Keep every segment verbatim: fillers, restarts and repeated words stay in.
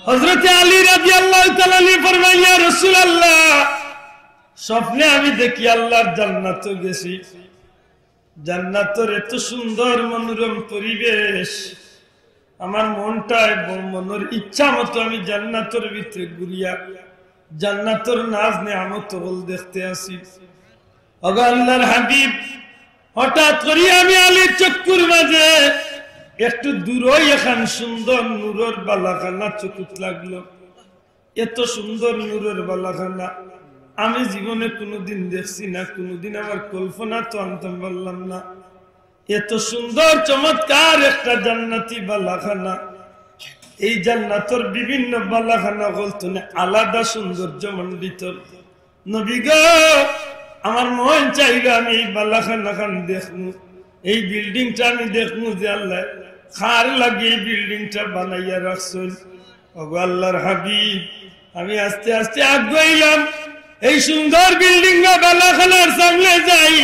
হযরতে আলী রাদিয়াল্লাহু তাআলা আনহু ফরমাইন, "ইয়া রাসূলুল্লাহ, স্বপ্নে আমি দেখি আল্লাহর জান্নাতো গেছি, জান্নাতর এত সুন্দর মনোরম পরিবেশ, আমার মনটায় ব-, মনর ইচ্ছা মতো আমি জান্নাতর ভিতরে ঘুরিয়া জান্নাতর নাজ নেয়ামত অকল দেখতে আছি।" ওগো আল্লাহর হাবিব, হঠাৎ করি আমি আলীর চক্ষুর মাঝে একটু দূরই এখান সুন্দর নূরর বালাখানা চকুত লাগলো। এত সুন্দর নূরর বালাখানা আমি জীবনে কোনোদিন দেখছি না, কোনোদিন আমার কল্পনা তো আনতাম পারলাম না। এত সুন্দর চমৎকার একটা জান্নাতি বালাখানা। এই জান্নাতর বিভিন্ন বালাখানা অকল থনে আলাদা সৌন্দর্য মণ্ডিত। নবী গো, আমার মন চাইলো আমি এই বালাখানাখান দেখমু, এই বিল্ডিংটা আমি দেখমু যে আল্লাহ কার লাগি এই বিল্ডিংটা বানাইয়া রাখছইন। ওগো আল্লাহর হাবিব, আমি আস্তে আস্তে আগুয়াইলাম, এই সুন্দর বিল্ডিং বা বালাখানার সামনে যাই।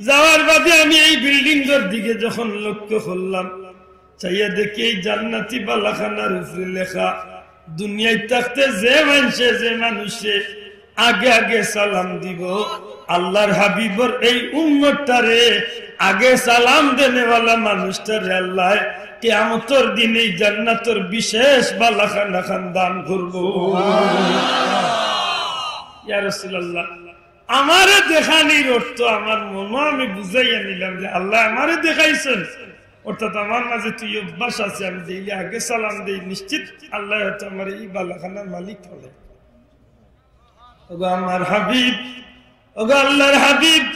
যাওয়ার বাদে আমি এই বিল্ডিংর দিকে যখন লক্ষ্য করলাম, চাইয়া দেখি এই জান্নাতি বালাখানার উপরে লেখা, দুনিয়াত থাকতে যে মানষে, যে মানুষে আগে আগে সালাম দিব, আল্লাহর হাবিবর এই উম্মতটারে আগে সালাম দেনেওয়ালা মানুষটারে আল্লাহ কিয়ামতর দিন এই জান্নাতর বিশেষ বালাখানাখান দান করব। ইয়া রাসূলুল্লাহ, আমারে দেখানির অর্থ আমার মনো আমি বুঝাইয়া নিলাম যে আল্লাহ আমারে দেখাইছইন, অর্থাৎ আমার মাঝে তো এই অভ্যাস আছে, আমি যেইলে আগে সালাম দেই, নিশ্চিত আল্লাহ হয়তো আমারে এই বালাখানার মালিক করে। ওগো আমার হাবিব, ওগো আল্লাহর হাবিব,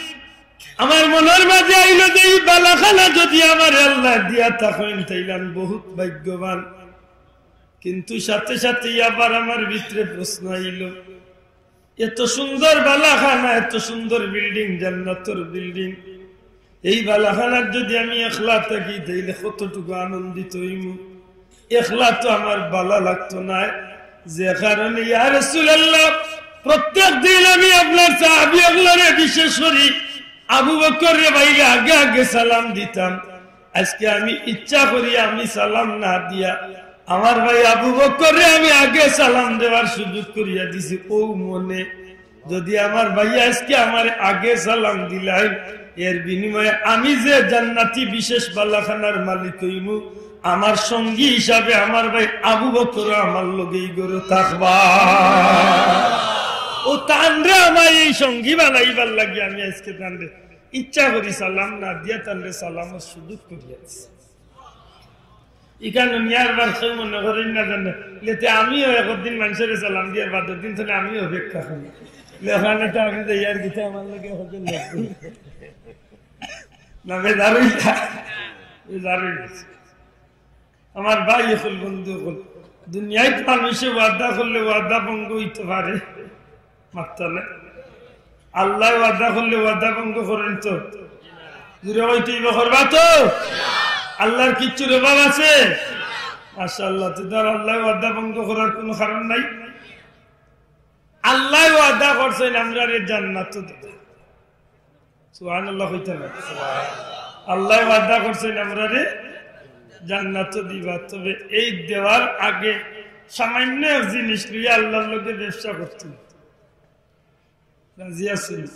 আমার মনর মাঝে আইলো যে এই বালাখানা যদি আমারে আল্লাহ দিয়া থাকইন, তাইলে আমি বহুত ভাগ্যবান। কিন্তু সাথে সাথে আবার আমার ভিতরে প্রশ্ন আইলো, এত সুন্দর বালাখানা, এত সুন্দর বিল্ডিং, জান্নাতর বিল্ডিং, এই বালাখানাত যদি আমি একলা থাকি, তাইলে কতটুকু আনন্দিত অইমু? একলা তো আমার বালা লাগতো নায়, যে কারণে, ইয়া রাসূলুল্লাহ, প্রত্যেক দিন আমি আপনার সাহাবী অকলরে, বিশেষ করি আবু বকররে ভাইরে আগে আগে সালাম দিতাম। আজকে আমি ইচ্ছা করি আমি সালাম না দিয়া আমার ভাই আবু বকররে আমি আগে সালাম দেওয়ার সুযোগ করিয়া দিছি। ও মনে যদি আমার ভাই আজকে আমার আগে সালাম দিলাই, এর বিনিময়ে আমি যে জান্নাতি বিশেষ বালাখানার মালিক অইমু, আমার সঙ্গী হিসাবে আমার ভাই আবু বকর আমার লগে ই ঘরো থাকবা। ও তানরে আমার এই সঙ্গী বানাইবার লাগি আমি আজকে তানরে ইচ্ছা করি সালাম না দিয়া তানরে সালামর সুযোগ করিয়া দিছি। ইখান দুনিয়ার বার কেউ মনে করইন না জানে। লেতে আমিও একদিন মানষরে সালাম দিয়ার বাদর দিন থনে আমিও অপেক্ষা করি। লেখানে তো আমি যাই আর কিছু আমার লগে হবে না। না, বেজার অইলা। বেজার অইগেছে। আমার ভাই অকল, বন্ধু অকল, দুনিয়াত মানষে ওয়াদা করলে ওয়াদা ভঙ্গ অইতে পারে। মাতরা না। আল্লায় ওয়াদা করলে ওয়াদা ভঙ্গ করইন তো? জুরে কইতে অইবো, করবা তো? আল্লার কিচ্ছুর অভাব আছে? মাশাআল্লাহ, তো তার আল্লায় ওয়াদা ভঙ্গ করার কোনো কারণ নাই। আল্লায় ওয়াদা করছইন আমরারে জান্নাত দিবা। সুবহানাল্লাহ কইতা না? আল্লায় ওয়াদা করছইন আমরারে জান্নাত দিবা। তবে এই দেওয়ার আগে সামান্য এক জিনিস লইয়া আল্লার লগে ব্যবসা করতে অইবো। রাজি আছইন?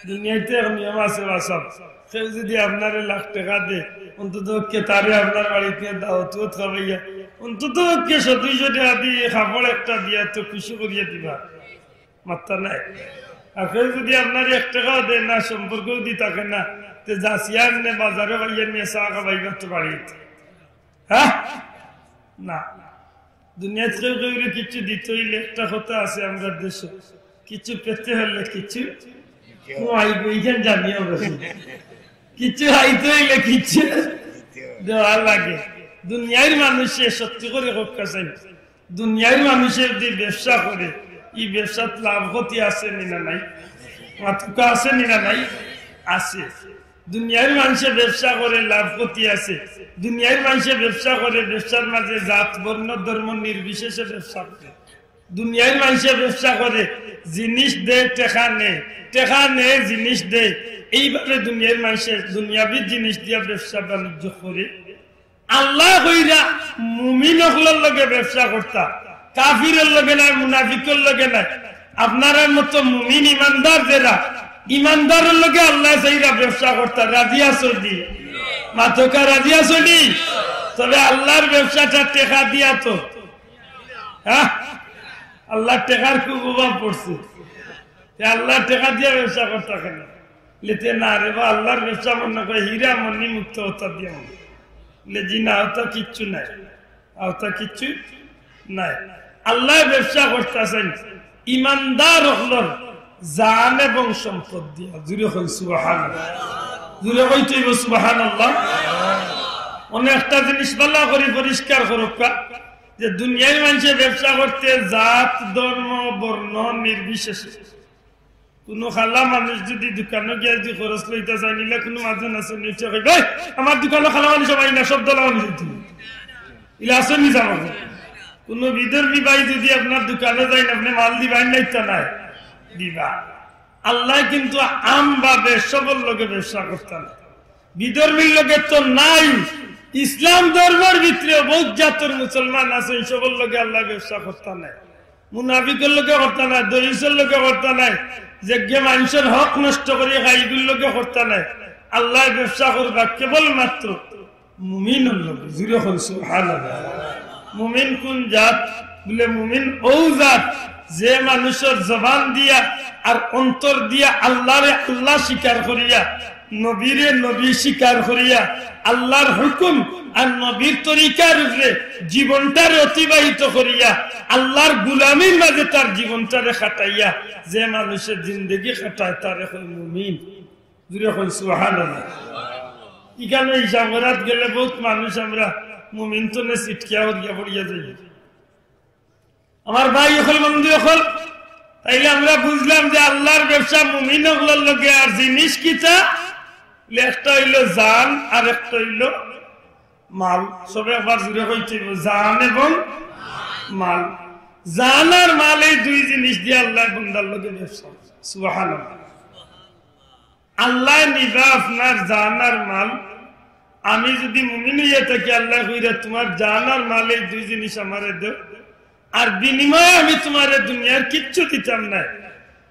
দুনিয়াত এক নিয়ম আছে বাসাব, কেউ যদি আপনারে লাখ টেকা দেয়, অন্তত পক্ষে তারে আপনার বাড়িত দাওয়াত খাওয়াইয়া, অন্তত পক্ষে সত্তইর টেকা দি কাপড় একটা দিয়া তো খুশি করিয়া দিবা। মাতরা নাই। আর কেউ যদি আপনারে এক টেকাও দেয় না, সম্পর্ক যদি থাকে না, তে যাচিয়া আনলে বাজারো পাইয়া নিয়া চা খাবাইবা তো বাড়িত। হ্যাঁ? না। দুনিয়াত কেউ কেউরে কিছু দিতে অইলে একটা কথা আছে আমরার দেশো, কিছু পেতে হলে কিছু খাওয়াইবো, ইখান জানি আমরা সব। কিছু খাইতে অইলে কিছু দেওয়া লাগে। দুনিয়ার মানষে সত্যি করি কউক্কা চাই, দুনিয়ার মানষে যদি ব্যবসা করে, ই ব্যবসাত লাভ ক্ষতি আছে নি না নাই? মাতউক্কা আছে নি না নাই? আছে। দুনিয়ার মানষে ব্যবসা করে, লাভ ক্ষতি আছে। দুনিয়ার মানষে ব্যবসা করে, ব্যবসার মাঝে জাত, বর্ণ, ধর্ম নির্বিশেষে ব্যবসা করে। দুনিয়ার মানষে ব্যবসা করে, জিনিস দেয়, টেকা নেয়, টেকা নেয়, জিনিস দেয়। এইভাবে দুনিয়ার মানষে দুনিয়াবি জিনিস দিয়া ব্যবসা বাণিজ্য করে। আল্লায় কইরা মুমিন অকলর লগে ব্যবসা করতা, কাফিরর লগে নায়, মুনাফিকর লগে নায়। আপনারার মতো মুমিন ইমানদার যেরা, ইমানদারর লগে আল্লায় চাইরা ব্যবসা করতা। রাজি আছো নি? মাতোক্কা, রাজি আছো নি? তবে আল্লার ব্যবসাটা টেকা দিয়া তো, হ্যাঁ, আল্লার টেকার খুব অভাব পড়ছে। তে আল্লার টেকা দিয়া ব্যবসা করতা কেনে? লেতে না রে বা, আল্লার ব্যবসা মনে করে হীরা মণি মুক্তা অতা দিয়া মনে। লে জি না, অতা কিচ্ছু নাই, অতা কিচ্ছু নাই। আল্লায় ব্যবসা করতা চাইন ইমানদার অকলর জান এবং সম্পদ দিয়া। জুরে কইন সুবহানাল্লাহ। জুরে কইতে অইবো সুবহানাল্লাহ। অনে একটা জিনিস ভালা করি পরিষ্কার করউক্কা, যে দুনিয়ার মানষে ব্যবসা করতে জাত, ধর্ম, বর্ণ নির্বিশেষে কুনু কালা মানুষ যুদি দোকানো গিয়া যুদি খরচ লইতা চায়, নিলে কুনু মাজন আছে নি, উঠিয়া কইবা, "এই, আমার দোকানো কালা মানুষ আইন না, সব ধলা মানুষ আইতো।" ইলা আছে নি জানো? কুনু বিধর্মী ভাই যুদি আপনার দোকানো যাইন, আপনে মাল দিবা নি না? দিবা। আল্লায় কিন্তু আমভাবে সবর লগে ব্যবসা করতা নায়। বিধর্মীর লগে তো নাই, ইসলাম ধর্মর ভিতরে বউত জাতর মুসলমান আছে, সবর লগে আল্লায় ব্যবসা করতা নায়। মুনাফিকর লগে করতা নায়, দরিদ্রর লগে করতা নায়, যেগিয়ে মানষর হক নষ্ট করি খায়, ইগুর লগে করতা নায়। আল্লায় ব্যবসা করবা কেবলমাত্র মুমিনর লগে। জুরে কইন সুবহানাল্লাহ। মুমিন কুন জাত? বুলে, মুমিন অউ জাত যে মানষর জবান দিয়া আর অন্তর দিয়া আল্লারে আল্লা স্বীকার করিয়া, নবীরে নবী স্বীকার করিয়া, আল্লার হুকুম আর নবীর তরিকার উপরে জীবনটারে অতিবাহিত করিয়া, আল্লার গুলামির মাঝে তার জীবনটারে কাটাইয়া যে মানষে জিন্দেগি কাটায়, তারে কয় মুমিন। জুরে কইন সুবহানাল্লাহ। ইখানো হিসাব করাত গেলে বউত মানুষ আমরা মুমিন তনে ছিটকিয়া হরিয়া পড়িয়া যাই। আমার ভাই অকল, বন্ধু অকল, তাইলে আমরা বুঝলাম যে আল্লার ব্যবসা মুমিন অকলর লগে, আর জিনিস কিতা? একটা অইলো জান, আর একটা অইলো মাল। সবে একবার জুরে কইতে অইবো, জান এবং মাল। জান আর মাল, এই দুই জিনিস দিয়া আল্লায় বন্দার লগে ব্যবসা। সুবহানাল্লাহ। আল্লায় নিবা আপনার জান আর মাল। আমি যুদি মুমিন অইয়া থাকি, আল্লায় কইরা, "তুমার জান আর মাল, এই দুই জিনিস আমারে দেও, আর বিনিময়ে আমি তুমারে দুনিয়ার কিচ্ছু দিতাম নায়,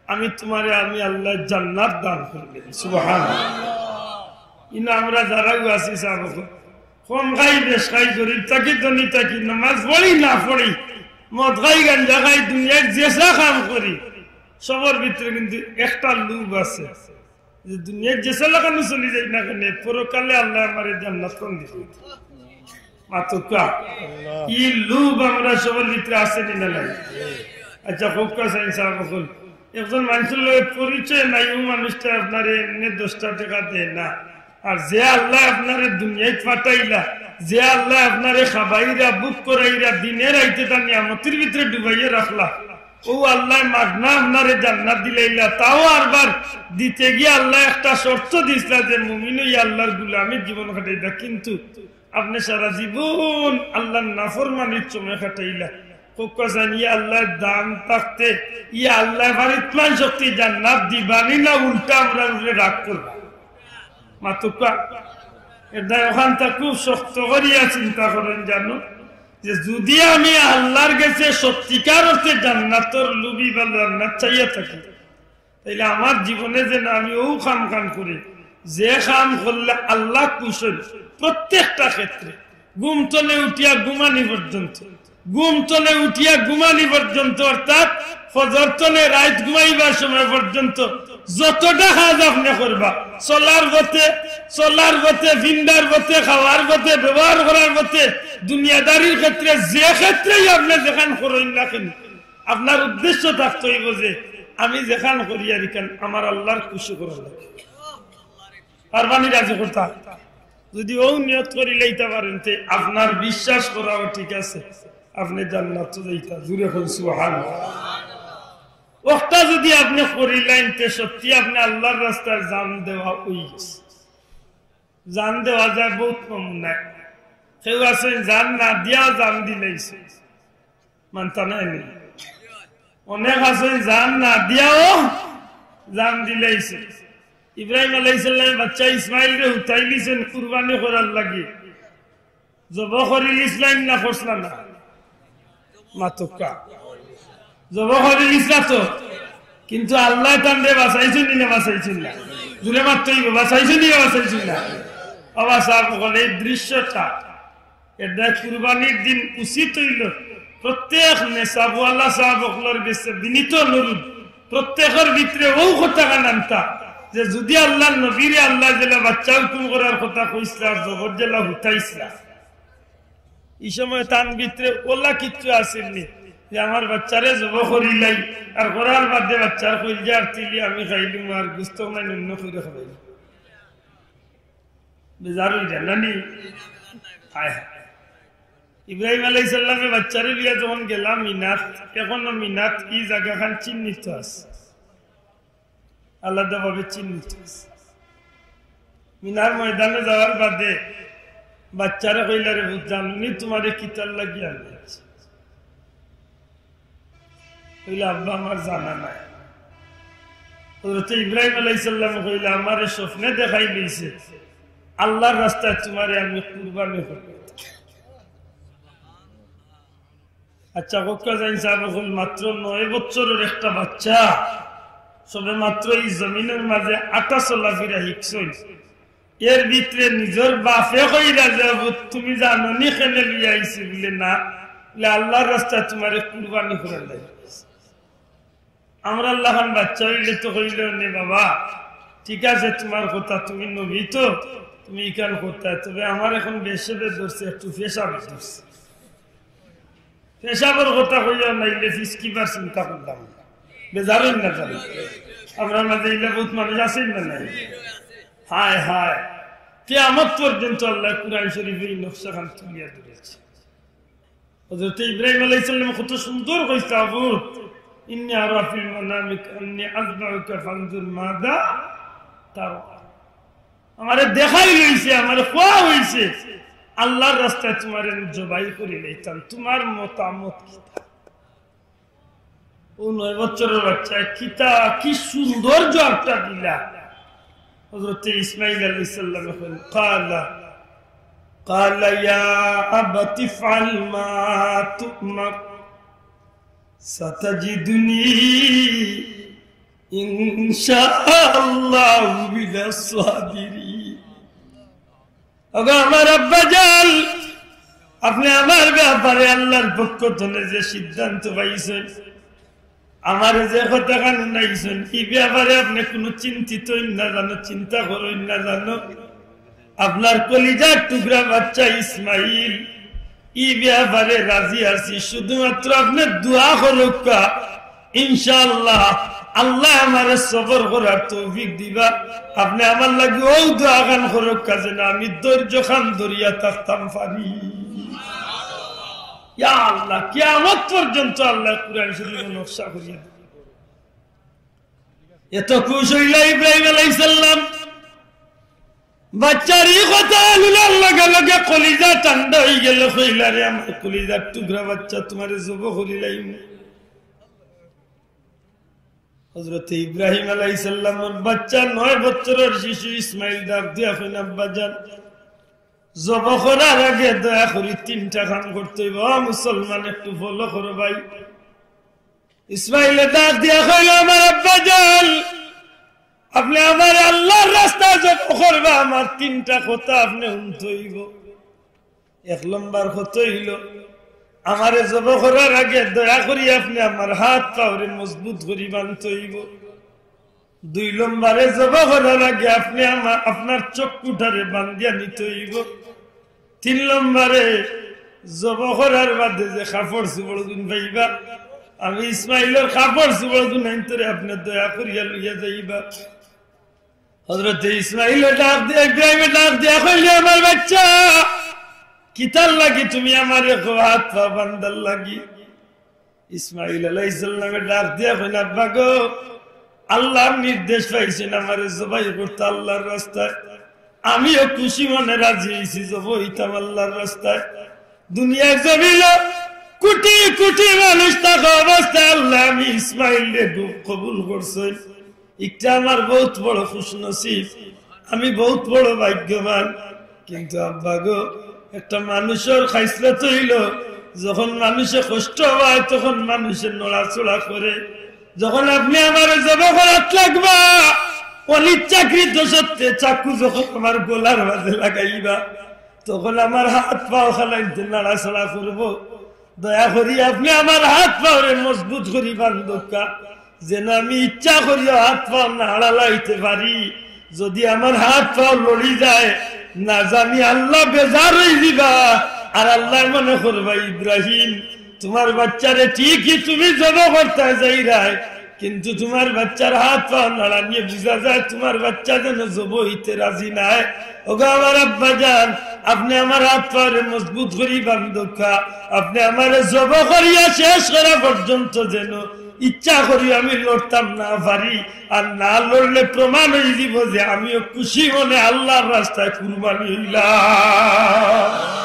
আমি তুমারে, আমি আল্লায় জান্নাত দান করিমু।" সুবহানাল্লাহ। ইনো আমরা যারাও আছি, সাব অকল, কম খাই, বেশ খাই, গরিব থাকি, ধনী থাকি, নামাজ পড়ি, না পড়ি, মদ খাই, গাঞ্জা খাই, দুনিয়ার যেসা কাম করি, সবর ভিতরে কিন্তু একটা লোভ আছে, যে দুনিয়ার যেসা লাখানউ চলি যাই না কেনে, পরকালে আল্লায় আমারে জান্নাত কন দিবা। মাতোক্কা। ই লোভ আমরা সবর ভিতরে আছে নি না নাই? আচ্ছা, কউক্কা চাইন সাব অকল, একজন মানষর লগে পরিচয় নাই, অউ মানুষটা আপনারে এমনে দশটা টেকা দেয় না। আর যে আল্লায় আপনারে দুনিয়াত পাঠাইলা, যে আল্লায় আপনারে খাবাইরা, ভোগ করাইরা, দিনে রাইতে তার নিয়ামতির ভিতরে ডুবাইয়া রাখলা, অউ আল্লায় মাগনা আপনারে জান্নাত দিলাইলা, তাও আরবার দিতে গিয়া আল্লায় একটা শর্ত দিছলা যে মুমিন অইয়া আল্লার গুলামির জীবন কাটাইতা, কিন্তু আপনে সারা জীবন আল্লার নাফরমানির সময় কাটাইলা। কউক্কা চাইন, ই আল্লায় দান থাকতে, ই আল্লায় পারিতমান শক্তি জান্নাত দিবা নি না উল্টা আমরার উপরে রাগ করবা? মাতোক্কা। এরদায় অখানতা খুব শক্ত করিয়া চিন্তা করইন জানো, যে যুদি আমি আল্লার গেছে সত্যিকার অর্থে জান্নাতর লোভী বা জান্নাত চাইয়া থাকি, তাইলে আমার জীবনে যেন আমি অউ কাম কাম করি, যে কাম করলে আল্লা খুশ অইন, প্রত্যেকটা ক্ষেত্রে, ঘুম তনে উঠিয়া ঘুমানি পর্যন্ত, ঘুম তনে উঠিয়া ঘুমানি পর্যন্ত, অর্থাৎ ফজর তনে রাইত ঘুমাইবার সময় পর্যন্ত যতটা কাজ আপনে করবা, চলার পথে, চলার পথে, ফিন্দার পথে, খাওয়ার পথে, ব্যবহার করার পথে, দুনিয়াদারির ক্ষেত্রে, যে ক্ষেত্রেই আপনে যেখান করইন না কেনে, আপনার উদ্দেশ্য থাকতে অইবো যে আমি যেখান করিয়ার ইখান আমার আল্লার খুশি করার লাগি। পারবা নি রাজি করতা? যুদি অউ নিয়ত করি লইতা পারেন, তে আপনার বিশ্বাস করাও ঠিক আছে, আপনে জান্নাতো যাইতা। জুরে কইন সুবহানাল্লাহ। অটা যুদি আপনে করিলাইন, তে সত্যি আপনে আল্লার রাস্তায় জান দেওয়া অইগেছে। জান দেওয়া যায় বউত নমুনায়। কেউ আছইন জান না দিয়াও জান দিলাইছে, মানতা নায় নি? অনেক আছইন জান না দিয়াও জান দিলাইছে। ইব্রাহিম আলাইহিস সালামে বাচ্চা ইসমাইলরে হুতাইলিছইন কুরবানি করার লাগি। জব করিলিছলাইন না করছলা না? মাতউক্কা। জব করিলিছলা তো, কিন্তু আল্লায় তানরে বাঁচাইছইন নি না বাঁচাইছইন না? জুরে মাততে অইবো, বাঁচাইছইন নি না বাঁচাইছইন না? বাবা সাহেব অকল, এই দৃশ্যটা, এটা কুরবানির দিন উচিত অইলো প্রত্যেক নেশাবওয়ালা সাহেব অকলর গেছে বিনীত অনুরোধ, প্রত্যেকর ভিতরে অউ কথাখান আনতা যে যুদি আল্লার নবীরে আল্লায় যেলা বাচ্চা হুকুম করার কথা কইছলা, জবর যেলা হুতাইছলা, ই সময় তান ভিতরে অলা কিচ্ছু আছিল নি যে আমার বাচ্চারে জব করিলাই, আর করার বাদে বাচ্চার কইলজা আর তিলি আমি খাইলুম, আর গুস্ত নাই অন্য করি খাইলুম। বেজার অইযায় না নি? হায় হায়। ইব্রাহিম আলাইহিস সালামে বাচ্চারে লইয়া যখন গেলা মিনাত, এখনো মিনাত ই জাগাখান চিহ্নিত আছে, আলাদাভাবে চিহ্নিত আছে। মিনার ময়দানো যাওয়ার বাদে বাচ্চারে কইলা, "রে পুত, জানো নি তুমারে কিতার লাগি আনছি?" কইলা, "আব্বা, আমার জানা নাই।" হযরতে ইব্রাহিম আলাইহিস সালামে কইলা, "আমারে স্বপ্নে দেখাইলিছে, আল্লার রাস্তায় তুমারে আমি কুরবানি করমু।" আচ্ছা, কউক্কা জাইন সাব অকল, মাত্র নয় বছরর একটা বাচ্চা, সবে মাত্র ই জমিনর মাঝে আটা চলাফিরা হিকছইন, এর ভিতরে নিজর বাফে কইরা যে, "পুত, তুমি জানো নি কেনে লইয়া আইছি?" বুলে, "না।" বুলে, "আল্লার রাস্তায় তুমারে কুরবানি করার লাগি।" আমরার লাখান বাচ্চা অইলে তো কইলো নে, "বাবা, ঠিক আছে, তুমার কথা, তুমি নবী তো, তুমি ইখান করতায়, তবে আমার এখন বেশে বেশ ধরছে, একটু পেশাব ধরছে।" পেশাবর কথা কইও, নাইলে ফিসকিবার চিন্তা করলাম। বেজার অইন না জানি। আমরার মাঝে ইলা বউত মানুষ আছইন না নাই? হায় হায়। কিয়ামত পর্যন্ত আল্লায় কুরআন শরীফে ই নকশাখান তুলিয়া ধরছে। হযরতে ইব্রাহিম আলাইহিস সালাম কত সুন্দর কইছে, "আবুত, ইন্নী আরা ফিল মানামি আন্নী আযবাহুকা ফানজুর মাযা তারা।" আমারে দেখাই লইছে, আমারে কওয়া অইছে, আল্লার রাস্তায় তুমারে আমি জবাই করিলাইতাম, তুমার মতামত কিতা? অউ নয় বছরর বাচ্চায় কিতা, কি সুন্দর জবাবটা দিলা। হযরতে ইসমাইল আলাইহিস সালামে কইন, "ক্বালা, ক্বালা ইয়া আবাতি ইফআল মা তু'মার, সাতাজিদুনি ইনশাআল্লাহু মিনাস সাবিরিন।" ওগো আমার আব্বাজান, আপনে আমার ব্যাপারে আল্লার পক্ষ থনে যে সিদ্ধান্ত পাইছইন, আমারে যে কথাখান হুনাইছইন, ই ব্যাপারে আপনে কুনু চিন্তিত অইন না জানো, চিন্তা করইন না জানো। আপনার কলিজার টুকরা বাচ্চা ইসমাইল, ই ব্যাপারে রাজি আছি, শুধুমাত্র আপনে দোয়া করউক্কা, ইনশাআল্লাহ আল্লায় আমারে সবর করার তৌফিক দিবা। আপনে আমার লাগি অউ দোয়াখান করউক্কা যেন আমি ধৈর্যখান ধরিয়া থাকতাম পারি। ইয়া আল্লাহ, কিয়ামত পর্যন্ত আল্লায় কুরআন শরীফো নকশা করিয়া দিবা। এত খুশ অইলা ইব্রাহিম আলাইহিস সালাম। বাচ্চার ই কথা হুনার লগে লগে কলিজা ঠান্ডা অইগেলো, কইলা, "রে আমার কলিজার টুকরা বাচ্চা, তুমারে জব করিলাইমু।" হযরতে ইব্রাহিম আলাইহিস সালামর বাচ্চা, নয় বছরর শিশু ইসমাইল ডাক দিয়া কইন, "আব্বাজান, জব করার আগে দয়া করি তিনটা কাম করতে অইবো।" ও মুসলমান, একটু follow করো ভাই। ইসমাইলে ডাক দিয়া কইল, "আমার আব্বাজান, আপনে আমারে আল্লার রাস্তায় জব করবা, আমার তিনটা কথা আপনে হুনতে অইবো।" এক নম্বর কথা অইলো, আমারে জব করার আগে দয়া করি আপনে আমার হাত পাওরে মজবুত করি বানতে অইবো। দুই নম্বরে জব করার আগে আপনে আমা-, আপনার চক্ষুটারে বান্ধিয়া নিতে অইবো। তিন নম্বরে জব করার বাদে যে কাপড় চুপড় গুন পাইবা, আমি ইসমাইলর কাপড় চুপড় গুন আইন্তরে আপনে দয়া করিয়া লইয়া যাইবা। হযরতে ইসমাইলে ডাক দিয়া, ইব্রাহিমে ডাক দিয়া কইলে, "আমার বাচ্চা, কিতার লাগি তুমি আমারে কও হাত পা বান্ধার লাগি?" ইসমাইল আলাইহিস সালামে ডাক দিয়া কইন, "আব্বা গো, আল্লার নির্দেশ পাইছইন আমারে জবাই করতা আল্লার রাস্তায়। আমিও খুশি মনে রাজি অইছি, জব অইতাম আল্লার রাস্তায়। দুনিয়ার জমিনো কুটি কুটি মানুষ থাকা অবস্থায় আল্লায় আমি ইসমাইলরে গ-, কবুল করছইন। ইটা আমার বউত বড় খুশনসিব, আমি বউত বড় ভাগ্যবান। কিন্তু আব্বা গো, একটা মানুষর খাইছলত অইলো, যখন মানুষে কষ্ট পায়, তখন মানুষে নড়াচড়া করে। যখন আপনে আমারে জবো করাত লাগবা, অনিচ্ছাকৃত সত্ত্বে চাকু যখন আমার গলার মাঝে লাগাইবা, তখন আমার হাত পাও খানাইতে নাড়াচাড়া করবো। দয়া করি আপনে আমার হাত পাওরে মজবুত করি বান্ধউক্কা, যেন আমি ইচ্ছা করিও হাত পাও নাড়ালাইতে পারি। যদি আমার হাত পাও লড়ি যায়, না জানি আল্লাহ বেজার অইযিবা। আর আল্লায় মনে করবা, "ইব্রাহিম, তুমার বাচ্চারে ঠিকই তুমি জবো করতায় যাইরায়, কিন্তু তুমার বাচ্চার হাত পাও নাড়ানিয়ে বুঝা যায় তুমার বাচ্চা যেন জবো অইতে রাজি নায়।" ওগো আমার আব্বাজান, আপনে আমার হাত পাওরে মজবুত করি বান্ধউক্কা, আপনে আমারে জবো করিয়া শেষ করা পর্যন্ত যেন ইচ্ছা করি আমি লড়তাম না পারি, আর না লড়লে প্রমাণ অইযিবো যে আমিও খুশি মনে আল্লাহর রাস্তায় কুরবানি অইলাম।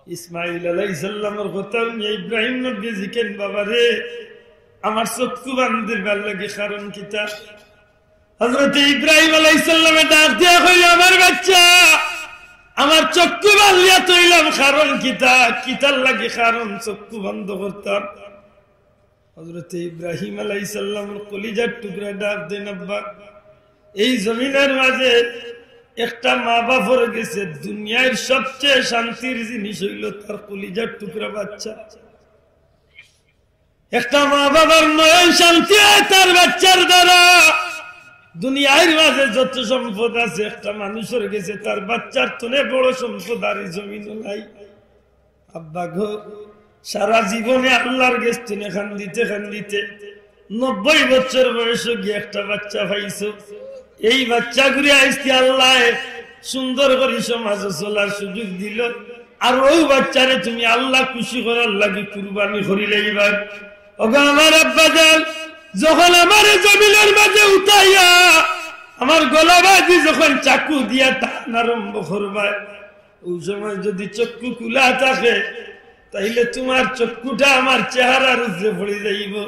ইসমাইল আলাইহিস সালামর কথা হুনিয়া ইব্রাহিম নবীয়ে জিকাইন, "বাবারে, আমার চক্ষু বান্ধিবার লাগি কারণ কিতা?" হযরতে ইব্রাহিম আলাইহিস সালামে ডাক দিয়া কইলা, "আমার বাচ্চা, আমার চক্ষু বান্ধিয়া থইলাম কারণ কিতা? কিতার লাগি কারণ চক্ষু বন্ধ করতাম?" হযরতে ইব্রাহিম আলাইহিস সালামর কলিজার টুকরা ডাক দেন, "আব্বা, এই জমিনর মাঝে একটা মা বাপর গেছে দুনিয়ার সবচেয়ে শান্তির জিনিস অইলো তার কলিজার টুকরা বাচ্চা।" একটা মা বাবার নয়ন শান্তি অয় তার বাচ্চার দ্বারা। দুনিয়ার মাঝে যত সম্পদ আছে, একটা মানুষর গেছে তার বাচ্চার তনে বড় সম্পদ আর এই জমিনো নাই। আব্বা গো, সারা জীবনে আল্লাহর গেছ তনে কান্দিতে কান্দিতে নব্বই বছর বয়সো গিয়া একটা বাচ্চা পাইছো। এই বাচ্চাগুরে আইজকে আল্লায় সুন্দর করি সমাজো চলার সুযোগ দিলো, আর অউ বাচ্চারে তুমি আল্লাহ খুশি করার লাগি কুরবানি করিলাইবা। ওগো আমার আব্বাজান, যখন আমারে জমিনর মাঝে উঠাইয়া আমার গলা বাঁধি যখন চাকু দিয়া টান আরম্ভ করবায়, অউ সময় যদি চক্ষু খুলা থাকে, তাইলে তুমার চক্ষুটা আমার চেহারার উপরে পড়ি যাইবো।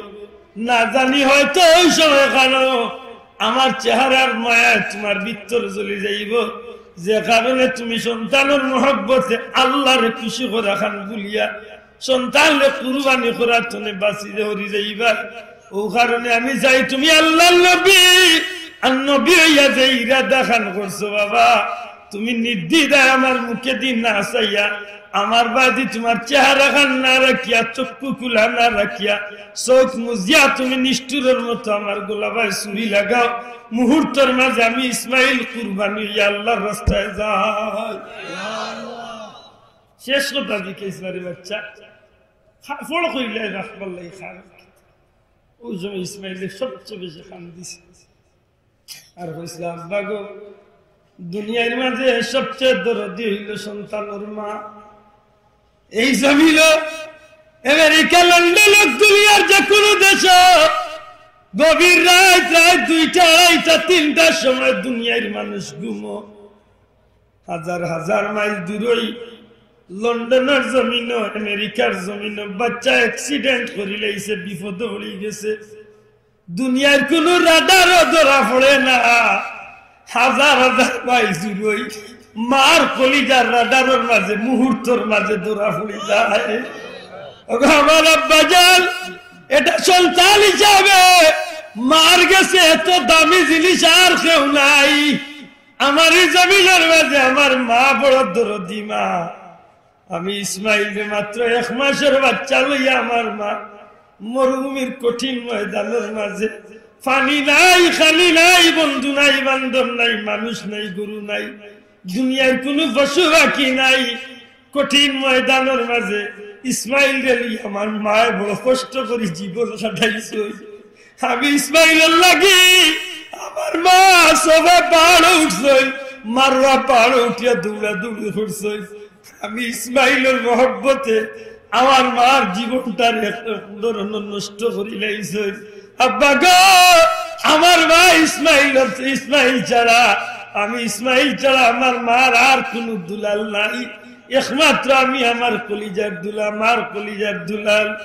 না জানি হয়তো অউ সময় কানো আমার চেহারার মায়ায় তুমার ভিতর জ্বলি যাইবো, যে কারণে তুমি সন্তানর মহব্বতে আল্লাহরে খুশি করা খান ভুলিয়া সন্তানরে কুরবানি করার তনে বাঁচি হরি যাইবা। অউ কারণে আমি চাই তুমি আল্লাহর নবী, আর নবী অইয়া যে ইরাদা খান করছো বাবা, তুমি নির্দ্বিধায় আমার মুখেদি না চাইয়া, আমার বায়দি তুমার চেহারা খান না রাখিয়া, চক্ষু খুলা না রাখিয়া, চউখ মুজিয়া তুমি নিষ্ঠুরর মতো আমার গলাবায় ছুরি লাগাও। মুহূর্তর মাঝে আমি ইসমাইল কুরবানি অইয়া আল্লাহর রাস্তায় যাই। শেষ কথা জিকাইছলাম, "বাচ্চা, কাপড় কইলে রাখবার লাগি কারণ কিতা?" অউ সময় ইসমাইলে সবচেয়ে বেশি কান্দিছে। আর কইছলা, "আব্বা গো, দুনিয়ার মাঝে সবচেয়ে দরদি অইলো সন্তানর মা। এই জমিনো, আমেরিকা, লন্ডন অউক, দুনিয়ার যে কুনু দেশো গভীর রাইত, রাইত দুইটা, আড়াইটা, তিনটার সময় দুনিয়ার মানুষ ঘুমো। হাজার হাজার মাইল দূরই লন্ডনর জমিনো, আমেরিকার জমিনো বাচ্চা accident করিলাইছে, বিপদো পড়ি গেছে। দুনিয়ার কুনু রাডারো ধরা পড়ে না। হাজার হাজার মাইল দূরই মার কলিজার রাডারর মাঝে মুহূর্তর মাঝে ধরা পড়ি যায়।" ওগো আমার আব্বাজান, এটা সন্তান হিসাবে মার গেছে এত দামি জিনিস আর কেউ নাই। আমার এই জমিনর মাঝে আমার মা বড় দরদি মা। আমি ইসমাইলরে মাত্র এক মাসর বাচ্চা লইয়া আমার মা মরুভূমির কঠিন ময়দানর মাঝে, পানি নাই, খানি নাই, বন্ধু নাই, বান্ধব নাই, মানুষ নাই, গরু নাই, দুনিয়ার কুনু পশু পাখি নাই, কঠিন ময়দানর মাঝে ইসমাইলরে লইয়া আমার মায় বড় কষ্ট করি জীবন কাটাইছইন। আমি ইসমাইলর লাগি আমার মা সাফা পাহাড়ো উঠছইন, মারওয়া পাহাড়ো উঠিয়া দৌড়াদৌড়ি করছইন। আমি ইসমাইলর মহব্বতে আমার মার জীবনটারে এক ধরনের নষ্ট করিলাইছইন। আব্বা গো, আমার মা ইসমাইল, ইসমাইল ছাড়া, আমি ইসমাইল ছাড়া আমার মার আর কুনু দুলাল নাই। একমাত্র আমি আমার কলিজার দুলাল, মার কলিজার দুলাল।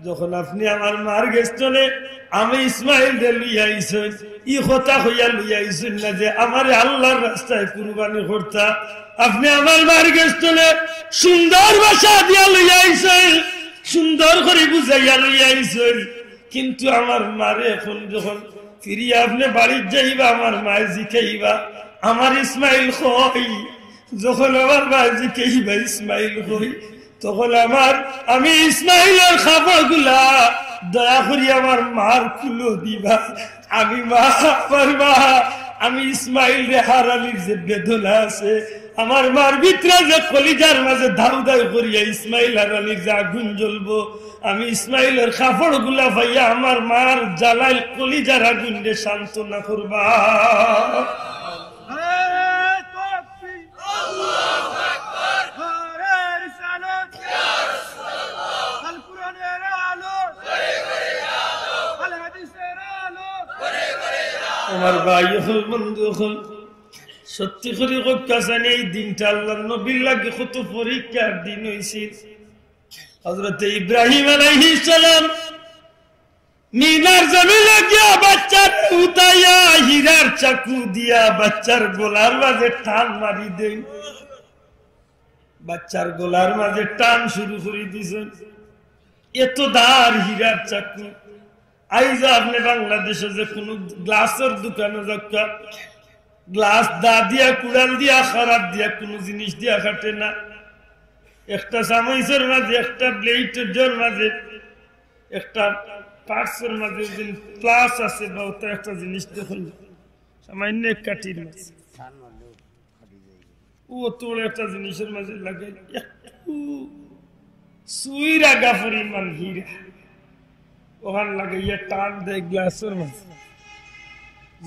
যখন আপনে আমার মার গেছ থনে আমি ইসমাইলরে লইয়া আইছইন, ই কথা কইয়া লইয়া আইছইন না যে আমারে আল্লার রাস্তায় কুরবানি করতা। আপনে আমার মার গেছ থনে সুন্দর ভাষা দিয়া লইয়া আইছইন, সুন্দর করি বুঝাইয়া লইয়া আইছইন, কিন্তু আমার মারে এখন যখন ফিরিয়া আপনে বাড়িত যাইবা, আমার মায় জিকাইবা, "আমার ইসমাইল কই?" যখন আমার মায় জিকাইবা, "ইসমাইল কই?" তখন আমার, আমি ইসমাইলর কাপড়গুলা দয়া করি আমার মার কুলো দিবা। আমি মা, আমার মা, আমি ইসমাইলরে হারানির যে বেদনা আছে, আমার মার ভিতরে যে কলিজার মাঝে ধাউ ধাউ করিয়া ইসমাইল হারানির যে আগুন জ্বলবো, আমি ইসমাইলর কাপড়গুলা পাইয়া আমার মার জ্বালাইল কলিজার আগুনরে শান্তনা করবা। নারায়ে তাকবীর। আল্লাহু আকবার। নারায়ে রিসালাত। ইয়া রাসূলুল্লাহ। আল কোরআনের আলো। ঘরে ঘরে আলো। আল হাদিসের আলো। ঘরে ঘরে আলো। আমার ভাই অকল, বন্ধু অকল, সত্যি করি কউক্কা চাইন, এই দিনটা আল্লার নবীর লাগি কত পরীক্ষার দিন অইছিল। হযরতে ইব্রাহিম আলাইহিস সালাম মিনার জমিনো গিয়া বাচ্চারে উঠাইয়া হীরার চাকু দিয়া বাচ্চার গলার মাঝে টান মারি দেইন। বাচ্চার গলার মাঝে টান শুরু করি দিছইন। এত ধার হীরার চাকু। আইজ আপনে বাংলাদেশো যে কুনু গ্লাসর দোকানো যাউক্কা, গ্লাস দা দিয়া, কুড়াল দিয়া, খরাত দিয়া, কুনু জিনিস দিয়া কাটে না। একটা চামচর মাঝে, একটা ব্লেডর মাঝে, একটা পার্টসর মাঝে যে প্লাস আছে বা ওটা একটা জিনিস দেখইন, সামান্য এক কাঠির মাঝে। ও তো একটা জিনিসর মাঝে লাগাই, একটু সুইর আগা পরিমাণ হীরা। ওখান লাগাইয়া টান দেয় গ্লাসর মাঝে।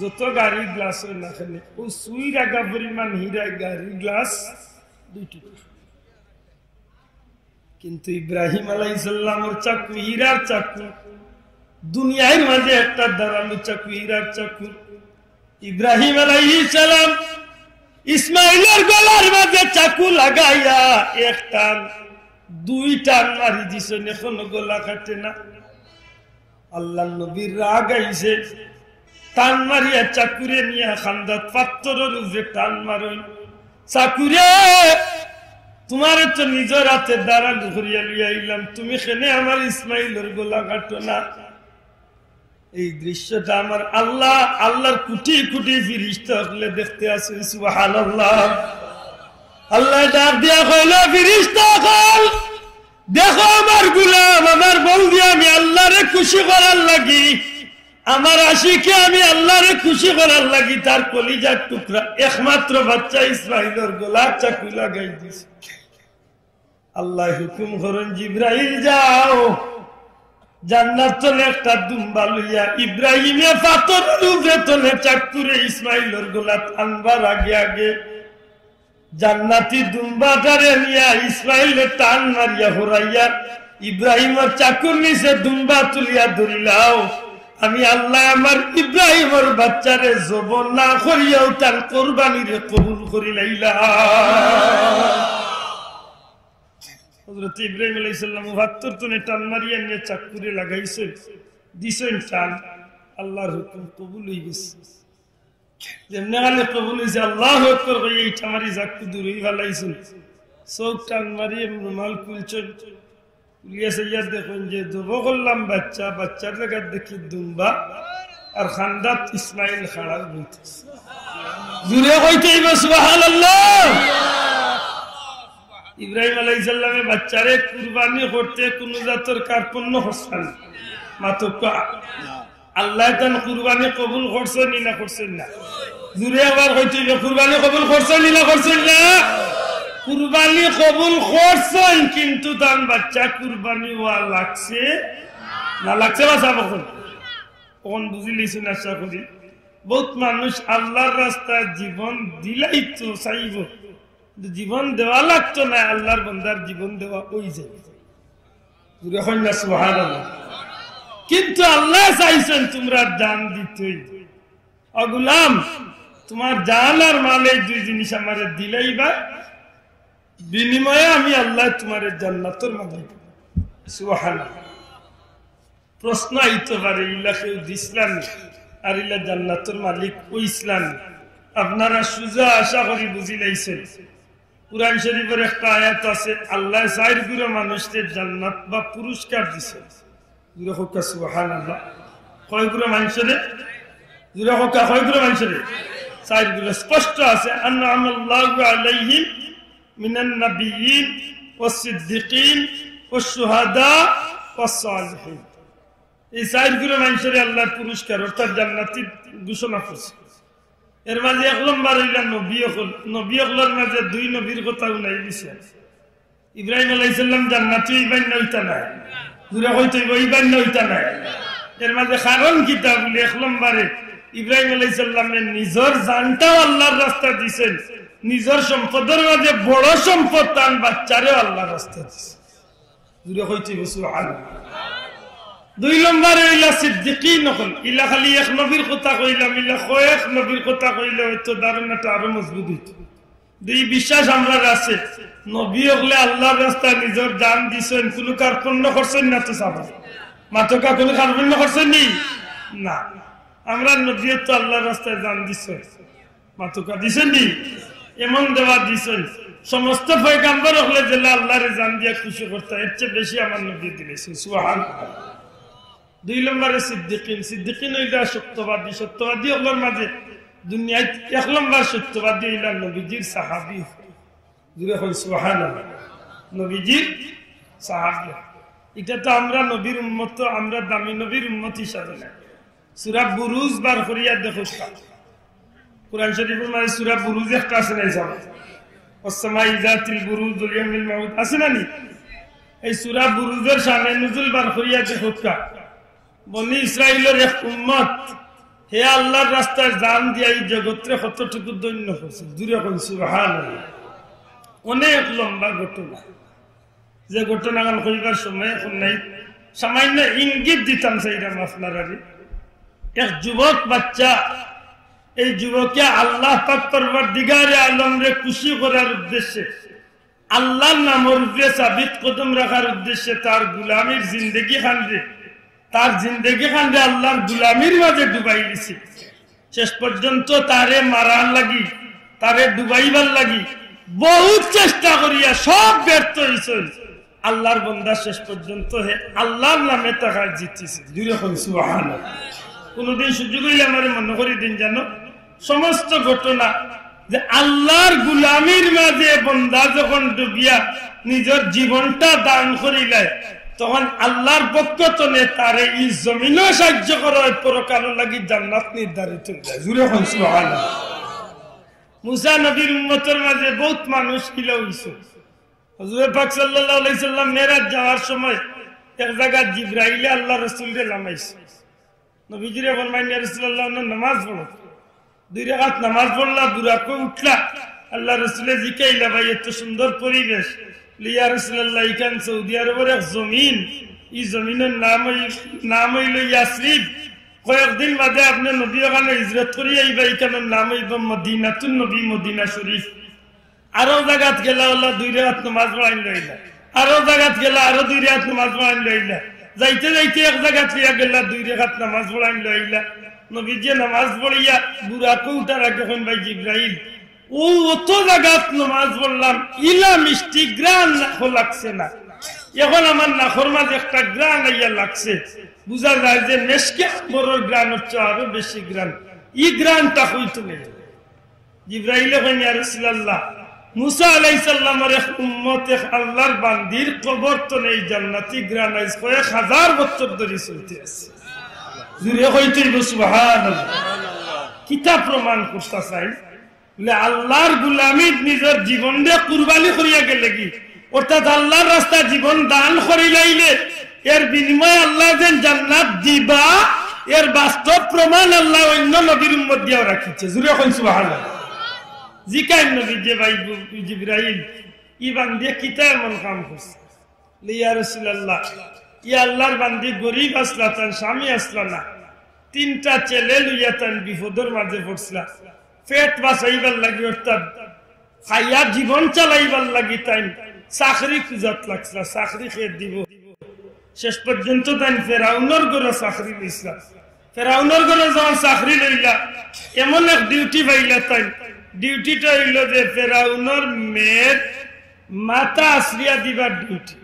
যত গাড়ি গ্লাস অয় না কেনে, ও সুইর আগা পরিমাণ হীরা গাড়ি গ্লাস দুই টুকরা। কিন্তু ইব্রাহিম আলাইহিস সালামর চাকু, হীরার চাকু, দুনিয়ার মাঝে একটা ধারালো চাকু, হীরার চাকু। ইব্রাহিম আলাইহিস সালাম ইসমাইলর গলার মাঝে চাকু লাগাইয়া এক টান, দুই টান মারি দিছইন, এখনো গলা কাটে না। আল্লার নবীর রাগ আইছে, টান মারিয়া চাকুরে নিয়া কান্দাত পাত্থরর উপরে টান মারইন, "চাকুরে, তুমারে তো নিজর আতে ধারালো করিয়া লইয়া আইলাম, তুমি কেনে আমার ইসমাইলর গলা কাটো না?" এই দৃশ্যটা আমার আল্লা, আল্লার কুটি কুটি ফিরিস্তা অকলে দেখতে আছইন। সুবহানাল্লাহ। আল্লায় ডাক দিয়া কইলা, "ফিরিস্তা অকল, দেখো আমার গুলাম, আমার বন্দি, আমি আল্লারে খুশি করার লাগি, আমার আশিকে আমি আল্লারে খুশি করার লাগি তার কলিজার টুকরা একমাত্র বাচ্চা ইসমাইলর গলাত চাকু লাগাই দিছে।" আল্লায় হুকুম করইন, "জিব্রাইল যাও, জান্নাত তনে একটা দুম্বা লইয়া।" ইব্রাহিমে পাত্থরর উপরে তনে চাকুরে ইসমাইলর গলাত আনবার আগে আগে জান্নাতি দুম্বাটারে নিয়া ইসমাইলে টান মারিয়া হরাইয়া ইব্রাহিমর চাকুর নিচে দুম্বা তুলিয়া ধরিলাও, "আমি আল্লায় আমার ইব্রাহিমর বাচ্চারে জবো না করিয়াও তার কুরবানিরে কবুল করি লাইলাম।" হযরত ইব্রাহিম আলাইহিস সালাম পাত্থর তনে টান মারিয়া নিয়া চাকুরে লাগাইছইন, দিছইন টান, আল্লার হুকুম কবুল অই গেছে। যেমনে খালি কবুল অইছে, আল্লাহু আকবার কইয়া ইটা মারি চাকু দূরই ফালাইছইন। চউখ টান মারি রুমাল খুলছইন, খুলিয়া চাইয়া দেখইন যে জবো করলাম বাচ্চা, বাচ্চার জাগাত দেখি দুম্বা, আর কান্দাত ইসমাইল খাড়া বইতেছে। জুরে কইতে অইবো সুবহানাল্লাহ। ইব্রাহিম আলাইহিস সালামে বাচ্চারে কুরবানি করতে কুনু জাতর কার্পণ্য করছইন না। মাতউক্কা। আল্লায় তান কুরবানি কবুল করছইন নি না করছইন না? জুরে আবার কইতে অইবো, কুরবানি কবুল করছইন নি না করছইন না? কুরবানি কবুল করছইন, কিন্তু তান বাচ্চা কুরবানি অওয়া লাগছে না, লাগছে বা সাব অখন? অখন বুঝিলিছইন আশা করি। বউত মানুষ আল্লার রাস্তায় জীবন দিলাইতো চাইবো, কিন্তু জীবন দেওয়া লাগতো না, আল্লার বন্দার জীবন দেওয়া অই যায়। জুরে কইন না সুবহানাল্লাহ। কিন্তু আল্লায় চাইছইন তুমরা জান দিতায়। "ও গুলাম, তুমার জান আর মাল এই দুই জিনিস আমারে দিলাইবা, বিনিময়ে আমি আল্লায় তুমারে জান্নাতর মালিক।" সুবহানাল্লাহ। প্রশ্ন আইতে পারে, ইলা কেউ দিছলা নি, আর ইলা জান্নাতর মালিক অইছলা নি? আপনারা সুজা আশা করি বুঝিলাইছইন। কুরআন শরীফর একটা আয়াত আছে, আল্লায় চাইর গুরু মানুষরে জান্নাত বা পুরস্কার দিছইন। জুরে কউক্কা সুবহানাল্লাহ। কয় গুরু মানুষরে? জুরে কউক্কা, কয় গুরু মানুষরে? চাইর গুরু। স্পষ্ট আছে, আনআমাল্লাহু আলাইহিম মিনান নাবিয়্যিন ওয়াস সিদ্দিকিন ওয়াশ শুহাদা ওয়াস সালিহিন। এই চাইর গুরু মানুষরে আল্লায় পুরস্কার অর্থাৎ জান্নাতি ঘোষণা করছে। এর মাঝে এক নম্বর অইলা নবী অকল। নবী অকলর মাঝে দুই নবীর কথা হুনাই দিছে। ইব্রাহিম আলাইহিস সালাম জান্নাতি অইবা নি না অইতা নায়? জুরে কইতে অইবো, অইবা নি না অইতা নায়? এর মাঝে কারণ কিতা বুলে, এক নম্বরে ইব্রাহিম আলাইহিস সালামে নিজর জানটাও আল্লাহর রাস্তায় দিছইন, নিজর সম্পদর মাঝে বড় সম্পদ তান বাচ্চারেও আল্লাহর রাস্তায় দিছইন। জুরে কইতে অইবো সুবহানাল্লাহ। দুই নম্বরে অইলা সিদ্দিকিন অকল। ইলা খালি এক নবীর কথা কইলাম, ইলা কয়েক নবীর কথা কইলে অইতো ধারণাটা আরো মজবুত অইতো। দুই বিশ্বাস আমরার আছে, নবী অকলে আল্লাহর রাস্তায় নিজর জান দিছইন, কুনু কার্পণ্য করছইন না তো সাবা। মাতকা কুনু কার্পণ্য করছইন নি? না। আমরার নবীয়ে তো আল্লাহর রাস্তায় জান দিছইন। মাতকা দিছইন নি? এমন দেওয়া দিছইন। সমস্ত পয়গাম্বর অকলে যেলা আল্লাহরে জান দিয়া খুশি করতা, এর চেয়ে বেশি আমার নবীয়ে দিলাইছইন। সুবহানাল্লাহ। দুই নম্বরে সিদ্দিকিন। সিদ্দিকিন অইলা সত্যবাদী। সত্যবাদী অকলর মাঝে দুনিয়াত এক নম্বর সত্যবাদী অইলা নবীজির সাহাবী। জুরে কইন সুবহানাল্লাহ। নবীজির সাহাবী। ইটা তো আমরা নবীর উম্মত, তো আমরা দামি নবীর উম্মত হিসাবে না। সূরা বুরুজ বার করিয়া দেখউক্কা। কুরআন শরীফর মাঝে সূরা বুরুজ একটা আছে না, হিসাবে? ওয়াস সামাই যাতিল বুরুজ ওয়াল ইয়াউমিল মাউউদ আছে না নি? এই সূরা বুরুজর শানে নুজুল বার করিয়া দেখউক্কা। বনি ইসরাইলর এক উম্মত, হে আল্লাহর রাস্তায় জান দিয়া এই জগতরে কতটুকু ধন্য করছে। জুরে কইন সুবহানাল্লাহ। অনেক লম্বা ঘটনা, যে ঘটনাখান কইবার সময় এখন নাই, সামান্য ইঙ্গিত দিতাম চাইরাম আপনারারে। এক যুবক বাচ্চা, এই যুবকে আল্লাহ পাক পরওয়ারদিগারে আলমরে খুশি করার উদ্দেশ্যে, আল্লাহর নামর উপরে সাবিত কদম রাখার উদ্দেশ্যে তার গুলামির জিন্দেগিখানরে, তার জিন্দেগিখানরে আল্লাহর গুলামির মাঝে ডুবাই দিছে। শেষ পর্যন্ত তারে মারার লাগি, তারে ডুবাইবার লাগি বহুত চেষ্টা করিয়া সব ব্যর্থ অইছে। আল্লাহর বন্দা শেষ পর্যন্ত হে আল্লাহর নামে তাকে জিতিছে। জুরে কইন সুবহানাল্লাহ। কোনোদিন সুযোগ অইলে আমারে মনো করি দিন জানো, সমস্ত ঘটনা যে আল্লাহর গুলামির মাঝে বন্দা যখন ডুবিয়া নিজর জীবনটা দান করিলায়, তখন আল্লাহর পক্ষ তনে তারে ই জমিনও সাহায্য করা অয়, পরকালর লাগি জান্নাত নির্ধারিত অইযায়। জুরে কইন সুবহানাল্লাহ। মুসা নবীর উম্মতর মাঝে বহুত মানুষ ইলা অইছে। হুজুরে পাক সাল্লাল্লাহু আলাইহি সাল্লাম মেরাজ যাওয়ার সময় এক জাগাত জিব্রাইলে আল্লাহর রসুলরে লামাইছে। নবীজিরে ফরমাইন, "ইয়া রাসূলুল্লাহ, অনো নামাজ পড়ো।" দুই রাকাত নামাজ পড়লা, বুরাকো উঠলা। আল্লাহর রসুলে জিকাইলা, "ভাই, এত সুন্দর পরিবেশ।" বলে, "ইয়া রাসূলুল্লাহ, ইখান সৌদি আরবর এক জমিন, ই জমিনর নাম অই-, নাম অইলো ইয়াসরিব। কয়েকদিন বাদে আপনে নবী ওখানো হিজরত করি আইবা, ইখানর নাম অইবো মদিনাতুন নবী, মদিনা শরীফ।" আরো জাগাত গেলা, অলা দুই রাকাত নামাজ পড়াইন লইলা। আরো জাগাত গেলা, আরো দুই রাকাত নামাজ পড়াইন লইলা। যাইতে যাইতে এক জাগাত লইয়া গেলা, দুই রাকাত নামাজ পড়াইন লইলা। নবীজিয়ে নামাজ পড়িয়া বুরাকো উঠার আগে কইন, "ভাই জিব্রাইল, অউ অত জাগাত নামাজ পড়লাম, ইলা মিষ্টি ঘ্রাণ নাকো লাগছে না। এখন আমার নাকর মাঝে একটা ঘ্রাণ আইয়া লাগছে। বুঝা যায় যে মেশকে আম্বরর ঘ্রাণ অর চেয়ে আরো বেশি ঘ্রাণ। ই ঘ্রাণটা কই তনে?" জিব্রাইলে কইন, "ইয়া রাসূলুল্লাহ, মুসা আলাইহিস সালামর এক উম্মত, এক আল্লাহর বান্দির কবর তনে ই জান্নাতি ঘ্রাণ আইজ কয়েক হাজার বছর ধরি চলতে আছে।" জুরে কইতে অইবো সুবহানাল্লাহ। কিতা প্রমাণ করতা চাই? বলে, আল্লাহর গুলামিত নিজর জীবনরে কুরবানি করিয়া গেলেগি, অর্থাৎ আল্লাহর রাস্তায় জীবন দান করিলাইলে এর বিনিময়ে আল্লায় যেন জান্নাত দিবা, এর বাস্তব প্রমাণ আল্লায় অইন্য নবীর উম্মত দিয়াও রাখিছে। জুরে কইন সুবহানাল্লাহ। জিকাইন নবীজিয়ে, "ভাই বু-, জিব্রাইল, ই বান্দিয়ে কিতা এমন কাম করছে?" বলে, "ইয়া রাসূলুল্লাহ, ই আল্লাহর বান্দি গরিব আছলা, তান স্বামী আছলা না, তিনটা ছেলে লইয়া তান বিপদর মাঝে পড়ছলা, পেট বাঁচাইবার লাগি, অর্থাৎ খাইয়া জীবন চালাইবার লাগি তাইন চাকরি খুঁজাত লাগছলা, চাকরি কে দিবো?" শেষ পর্যন্ত তাইন ফেরাউনর ঘরো চাকরি লইছলা। ফেরাউনর ঘরো যখন চাকরি লইলা, এমন এক ডিউটি পাইলা তাইন। ডিউটিটা অইলো যে ফেরাউনর মেয়ের মাথা আছড়িয়া দিবার ডিউটি।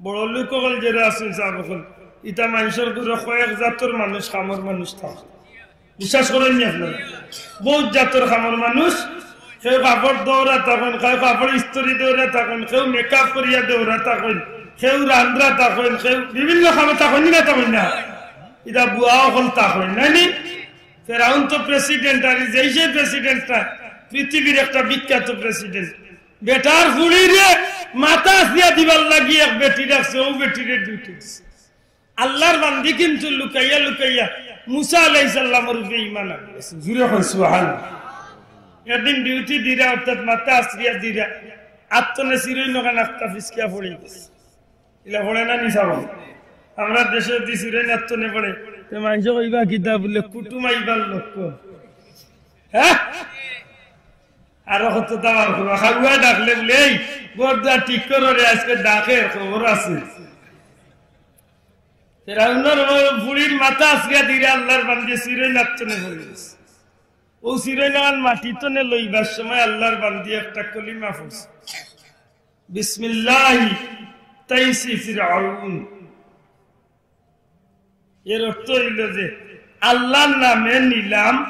বড় লোক অকল যেরা আছইন, সাব অকল, ইতা মানষর ঘরো কয়েক জাতর মানুষ, কামর মানুষ থাকে। বিশ্বাস করইন নি আপনারা? বউত জাতর কামর মানুষ, কেউ কাপড় ধওরা থাকইন, কেউ কাপড় ইস্ত্রি দেওরা থাকইন, কেউ মেকআপ করিয়া দেওরা থাকইন, কেউ রান্ধরা থাকইন, কেউ বিভিন্ন কামো থাকইন নি, না থাকইন না? ইতা বুয়া অকল থাকইন, নায় নি? ফেরাউন তো প্রেসিডেন্ট, আর এই যে প্রেসিডেন্টটা পৃথিবীর একটা বিখ্যাত প্রেসিডেন্ট। বেটার ফুড়িরে মাথা আছড়িয়া দিবার লাগি এক বেটি রাখছে, অউ বেটিরে ডিউটি দিছে। আল্লার বান্দি কিন্তু লুকাইয়া লুকাইয়া মুসা আলাইহিস সালামর উপরে ঈমান আনছে। জুরে কইন সুবহানাল্লাহ। একদিন ডিউটি দিরা, অর্থাৎ মাথা আছড়িয়া দিরা, আত তনে চিরইন অখান আখতা ফিসকিয়া পড়ি গেছে। ইলা পড়ে না নি সাব? আমরার দেশো দি চিরইন আত তনে পড়ে, তে মানষে কইবা কিতা বুলে, কুটুম আইবার লক্ষণ। হ্যাঁ? আরো কত দাবার করবা, খাওয়া ডাকলে বুলে, "এই, বর্দা ঠিক করো রে, আজকে ডাকের খবর আছে।" ফেরাউনর ফুড়ির মাথা আছড়িয়া দিরা আল্লার বান্দি চিরইন আত তনে পড়ি গেছে। অউ চিরইন অখান মাটি তনে লইবার সময় আল্লার বান্দি একটা কলিমা পড়ছে, "বিসমিল্লাহি তাইসি ফিরআউন।" এর অর্থ অইলো যে, "আল্লার নামে নিলাম,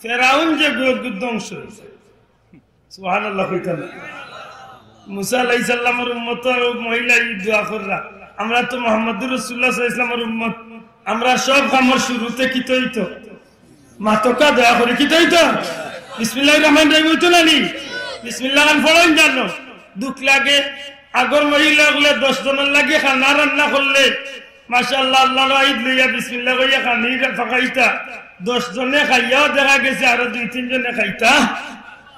ফেরাউন যে গু-, গু-, ধ্বংস অইছে।" সুবহানাল্লাহ কইতা না? মুসা আলাইহিস সালামর উম্মত আর অউ মহিলা ই দোয়া কররা। আমরা তো মুহাম্মাদুর রাসূলুল্লাহ সাল্লাল্লাহু আলাইহি ওয়াসাল্লামর উম্মত। আমরা সব কামর শুরুতে কিতা অইতো? মাতউক্কা দয়া করি, কিতা অইতো? বিসমিল্লাহির রহমানির রহিম অইতো না নি? বিসমিল্লাহ খান পড়ইন জানো? দুখ লাগে। আগর মহিলা অকলে দশ জনর লাগি খানা রান্না করলে, মাশাআল্লাহ, আল্লার ওয়াইদ লইয়া বিসমিল্লাহ কইয়া খানি পাকাইতা। দশ জনে খাইয়াও দেখা গেছে আরো দুই তিন জনে খাইতা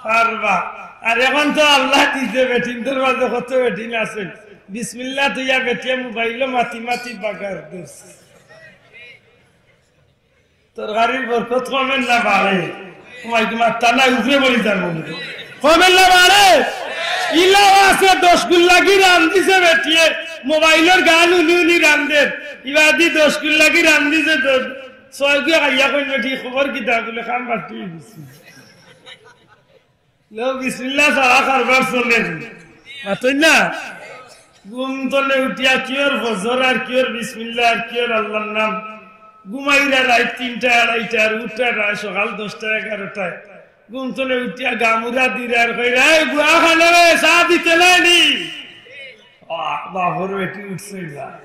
পারবা। আর অখন তো আল্লায় দিছে, বেটিন্তর মাঝে কত বেটিন আছে, বিসমিল্লাহ থইয়া বেটিয়ে মোবাইলো মাতি মাতি বাগার দিছে। তরকারির বরকত কমের না বাড়ের? কমাই কি মাত্তা নাই, উপরে বলি তার মনে। কমের না বাড়ের? ইলাও আছে দশ গুল্লা গি রান্ধিছে বেটিয়ে, মোবাইলর গান হুনি হুনি রান্ধের। ইবাদি দশ গুল্লা গি রান্ধিছে তো, ছয় গুয়া খাইয়া কইন বেটি, "খবর কিতা?" বুলে, "কাম বাটি গেছি।" লো, বিসমিল্লাহ ছাড়া কারবার চলে না। মাতইন না? ঘুম তনে উঠিয়া কিওর ফজর আর কিওর বিসমিল্লাহ আর কিওর আল্লার নাম। ঘুমাইরা রাইত তিনটা, আড়াইটা, আর উঠরা সকাল দশটা, এগারোটায়। ঘুম তনে উঠিয়া গামুরা দিরা আর কইরা, "এই বুয়া খানরে, চা দিতে নায় নি?" আহ, বাপর বেটি উঠছে না।